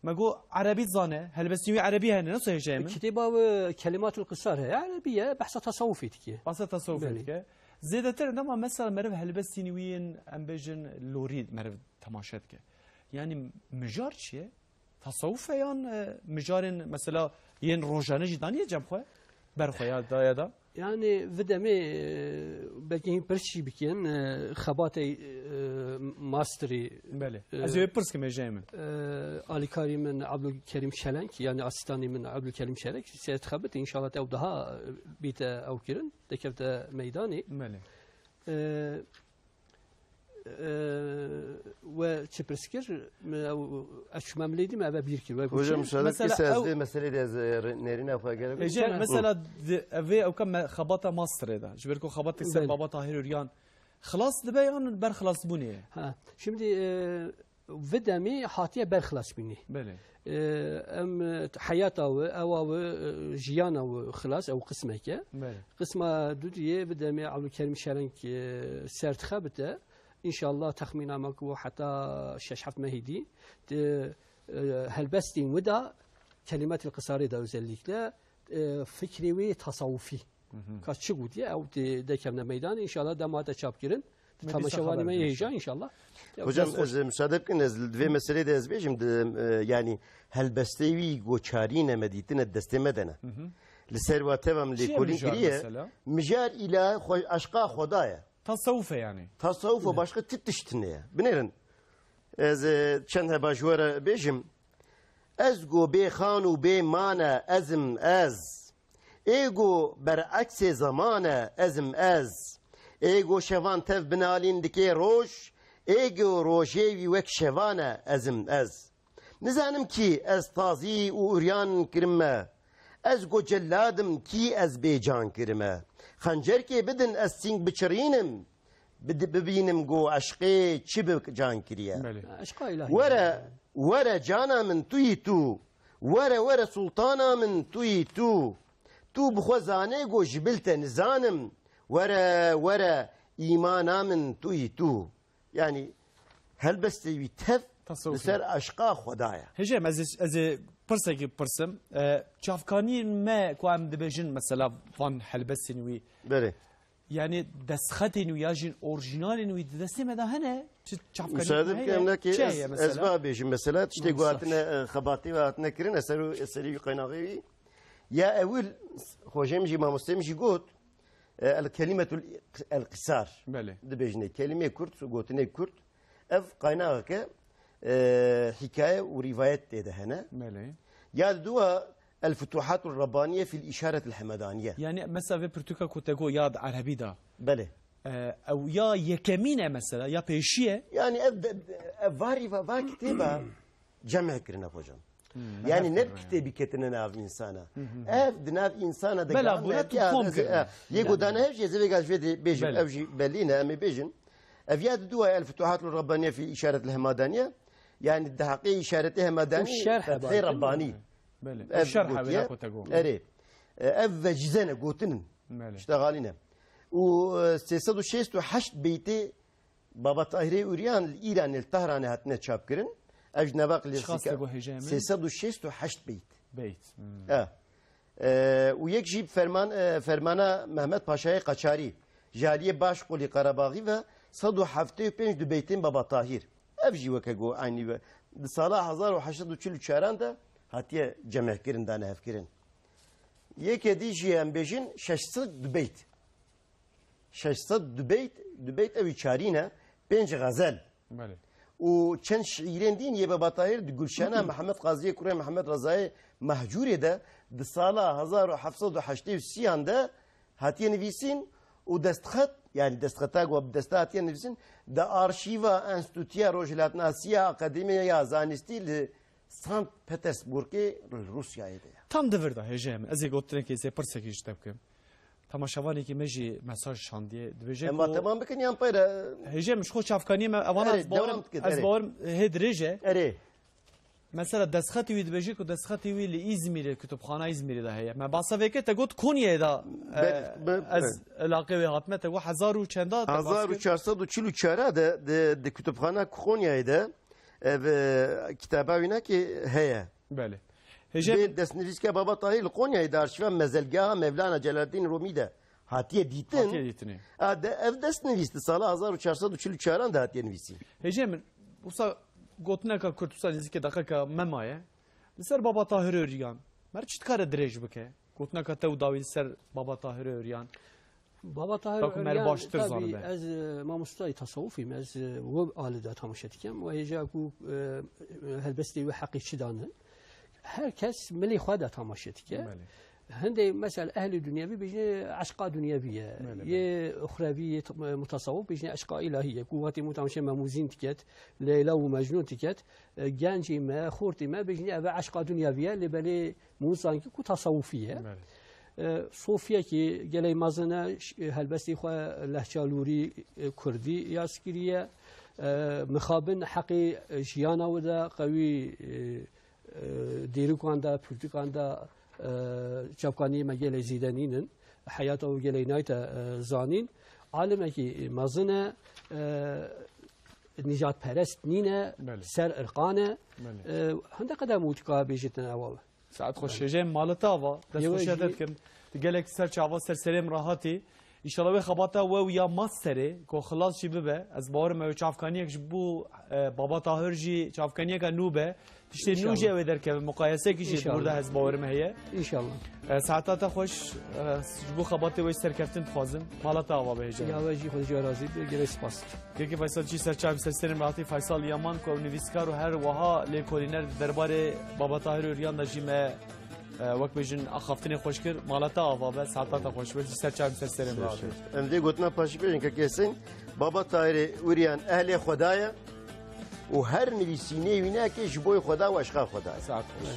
Me got erebî dizane, helbestî wî erebî hene, nasıl hêjayê min? Kitêba wî Kelimatul Qisar heye, erebî ye, behsa tasawufê dike. Behsa tasawufê Belê. dike. Zêdetir dema mesela meriv helbestîn wî yên, em bêjin, lorî meriv temaşe dike. Yani mijar çi ye? Tasawuf e yan, e, mijarên mesela yên rojane jî daniye cem xwe? Ber xwe ya daya da? Yani vi demê, e, belkî hîn pirs jî bikin, e, xebatê, e, masterî, Belê. e, Ez ê wê pirs kim hêjayê min. e, alîkarî min Abdülkerim Şelenk, yani asistanî min Abdülkerim Şelenk, seyret xebit, inşallah ew daha, e, bîte ew kirin, dekevte meydanê. Belê. E, e, we çi pirs kir? Me ew, ez çûme milê dî me eve bîr kir. We Hocam, gotin. müsaade Mesela ki, siz ew de meseleyi de ez, e, re-, nerine xwe gerek. Ece, Hı. mesela di-, evê ew ka me-, xebata masterê de. Ji ber ku xebatê ser Belê. Baba Tahir Uryan xilas dibe yan berxilasbûnê ye? Ha, şimdi, e, vi demî hatiye berxilasbûnê. Belê. E, em, e, heyata wî, ewa wî, e, jiyana wî xilas, ew qismeke. Belê. Qisma dudiyê vi demê Abdülkerim Şerenk, e, ser dixebite. İnşallah texmîna me ku heta şeş heft mehî dî, di, e, helbestên wî de, Kelimatil Qisarê de özellikle, e, fikrê wî tasawufî. Hı hı. Ka çi gotiye, ew tê dekevne meydan, inşallah dema te çap kirin. Di Me dîsa temaşevanê xeber me bidin. Hêja, inşallah. Ya, Hocam, dest xweş. ez, e, müsaade bikin, ez li vê meseleyê de ez bêjim, di, e, yani helbestê wî goçarî ne me dîtine destê me de ne. Hı hı. Li ser wa teva min Çi ye lêkolîn mijar kiriye. mesela? Mijar îla xwe, aşqa Xweda ye. Tasawuf e yani. Tasawuf e, Ne. başqa ti tişt ne ye. Binêrin, ez, e, çend heba ji we re bêjim. Ez go bê xan û bê man e, ez im ez. Ê go bereksê zeman e, ez im ez. Ê go şevan tev binalîn dikê roj, ê go rojê wî wek şevan e, ez im ez. Nizanim kî ez tazî û uryan kirime. Ez go cellad im kî ez bê can kirime. Xencerkê bidin ez sîng biçirînim. Bidi-, bibînim go eşqê çi bi can kiriye. Belê. Eşqa îlahî. Were, were cana min tu yî tu. Were, were sultana min tu yî tu. Tu bi xwe zanê go ji bil te nizanim. Were, were îmana min tu yî tu. Yani helbestê wî tev Tasawuf li ser e. aşqa Xweda ye. Hêjayê min, ez ê, ez ê pirsekî pirsim. E, çavkaniyên me ku em dibêjin mesela van helbestên wî. Belê. Yani destxetên wî ya jî orjinalên wî di destê me de hene? Çi çavkaniyên Müsaade me bike heye? em neke Çi ez, heye ez mesela? va bêjim mesela, tiştê Tamam, ku sağ ol. hatine, e, xebatî ve hatine kirin, eser û eserî wî qeynaxê wî. Ya ewil, xwecê min jî, mamostê min jî got, e, el kelimetul el qisar. Belê. Dibêjine kelimê kurt, gotinê kurt. Ev qaynaxeke, e, hikaye û rîvayet tê de hene. Belê. Ya diduwa El Futuhatul Rabbaniye fil İşaretil Hemedaniye. Yani mesela vê pirtûka ku te got ya di erebî de. Belê. E, ew ya yekemîn e mesela, ya pêşî ye? Yani ev de, ev varî va, va kitêba cem'e kirine hocam. Hmm, Yani her ne kirine. kitêbî ketine nav insana. Hı hı hı. Ev di nav insana de Bela gane bûne tu ya kom ez, kirine. e, yê Yani. godane ev jî ez ê vêga ji vê de bêjim, Belê. ev jî belî ne, em ê bêjin. Ev ya diduwa El Futuhatul Rabbaniye fil İşaretil Hemedaniye. Yani di heqê işaretê Hemedaniye, Û şerh Fethê Rabbani. Rabbani. Belê. Ev Şerh gotiye. Evela ku te got. Erê. E, ev vecizene gotinin. Belê. İşte haline. Û, e, sê sed û şêst û heşt beytê Baba Tahirê Uryan li Îranê, li Tehranê hatine çapkirin. Ev ji nava Çiqas te got hêjayê min? sê sed û şêst û heşt beyt. Beyt. Hmm. E. E, û yek jî ferman, e, fermana Mehmet Paşayê Qaçarî, ji aliyê Başqulî Qerebaxî ve sed û heftê û pênc du beytên Baba Tahir. Ev jî weke go eynî ve. Di sala hezar û heşt sed û çil û çaran de hatiye cemehkirin, danehevkirin. Yeke dî jî em bêjin şeş sed du beyt. Şeş sed du beyt, du beyt ew ê çarî ne. pênc xezel. Belê. Û çend şîîrên din yê Baba Tahîr di Gulşena Mehmet Qaziyê kurê Mehmet Rezayê Mehcûrê de di sala hezar û heft sed û heştê û sî an de hatiye nivîsîn û destxet, yanî destxeta ku bi desta hatiye nivîsîn, di arşîva Enstîtuya Rojhilatnasiya Akademiya Zanistî li Sankt Petersburgê li Rûsyayê de ye. Tam di vir de hêjê em, ez ê gotinekê, ez ê pirsekê ji te bikim. Temaşevanekî me jî mesaj şandiye, dibêje Em ku va temam bikin yan peyre? Hêjê min ji xwe çavkaniyê me, evana Erê, ez bawerim, dewam dikin, ez erê. bawerim hê dirêj e. Erê. Mesela destxetê wî dibêje ku destxetê wî li Îzmîrê, kutubxana Îzmîrê de heye. Me basa vê kir, te got Konyayê de, Be-, e, be-, ez be. elaqê wê hatime, te got hezar û çenda, te bas kir? Hezar û çar sed û çil û çar de, de, di kutubxana Konyayê de, ev, e, kitaba wî nekê heye. Belê. Hêjê Vê min destnivîske Baba Tahîr li Konyayê di arşîva mezelgeha Mevlana Celaleddîn Rûmî de hatiye dîtin. Hatiye dîtinê. A de ev destnivîs di sala hezar û çar sed û çil û çaran de hatiye nivîsîn. Hêjê min, wisa gotineka kurt, wisa nêzîkê deqeka me maye. Li ser Baba Tahir Öryan, mer çi dikare dirêj bike? Gotineka te û dawî li ser Baba Tahir Öryan. Baba Tahir Taku mer Öryan, baştir tabî zanibe. ez, e, mamostayê tasawufî me, ez, e, we alî de temaşe dikem. We hêja ku, e, helbestê we heqî çi danin. Her kes milê xwe de temaşe dike. Belê. Hindê mesela ehlî dunyevî bêjine eşqa dunyevî ye. Belê, Yê uxrevî, yê t-, mutasawif bêjine eşqa îlahî ye. Ku wextê mû temaşe Memûzîn diket, Leyla û Mecnûn diket, e, gencî me, xortî me bêjine ev eşqa dunyevî ye. Lê belê mû zankî ku tasawufî ye. Belê. E, Sofiyekî gelek mezin e, ş-, helbestê xwe lehça lûrî, e, kurdî yaz kiriye. E, mixabin heqê jiyana wê de qewî, e, e, dêrikan de, pirtûkan de, e, çavkaniyê me gelek zêde nînin. Heyata wê gelek nayte, e, zanîn. Alimekî mezin e, e, nîjadperest nîne, Belê. ser irqan e. Belê. E, hinde qedem û tika bêjîtin ewa. Saet xweş. Belê. Hêjê mala te ava, dest Yewe xweşiya te jî. dikim. Tu gelek ser çava ser serê min rahatî. Înşallah wê xebata we û ya masterê ku xilas jî bibe. Ez bawerim ew çavkaniyek ji bo, e, Baba Tahir jî çavkaniyeke nû be. Tiştê nû jî Înşallah. ew ê derkeve. Muqayesekî jî di wir de Înşallah. ez bawerim heye. Înşallah. E, saeta te xweş, e, ji bo xebatê we serkeftin dixwazim. Mala te ava be hêja. Ya we jî xwe jî razî be. Gelek spas. Kekê Faysal jî ser çavim ser serê min rahatî. Faysal Yaman ku ew nivîskar û her wiha lêkolîner di derbarê Baba Tahir Öryan de jî me, e, wek bêjin axaftinê xweş kir. Mala te ava be, saeta te xweş be. Jî ser çavim ser serê min rahatî. Em vê gotina paşî bêjin, Kekê Hüseyin, Baba Tahirê Uryan ehlê Xweda ye û her nivîsînê wî neke ji bo Xweda û eşqa Xweda ye. Saet xweş.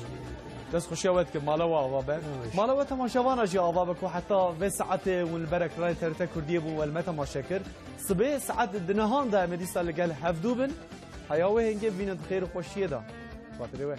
Dest xweşiya we dikim, mala we ava be. Xweş. Mala we temaşevana jî ava be ku heta vê saetê hûn li ber ekranê T R T Kurdiyê bûn, we li me temaşe kir. Sibê saet di nehan de em ê dîsa li gel hevdû bin. Heya wê hêngê bibînin di xêr û xweşiyê de. Xatirê we.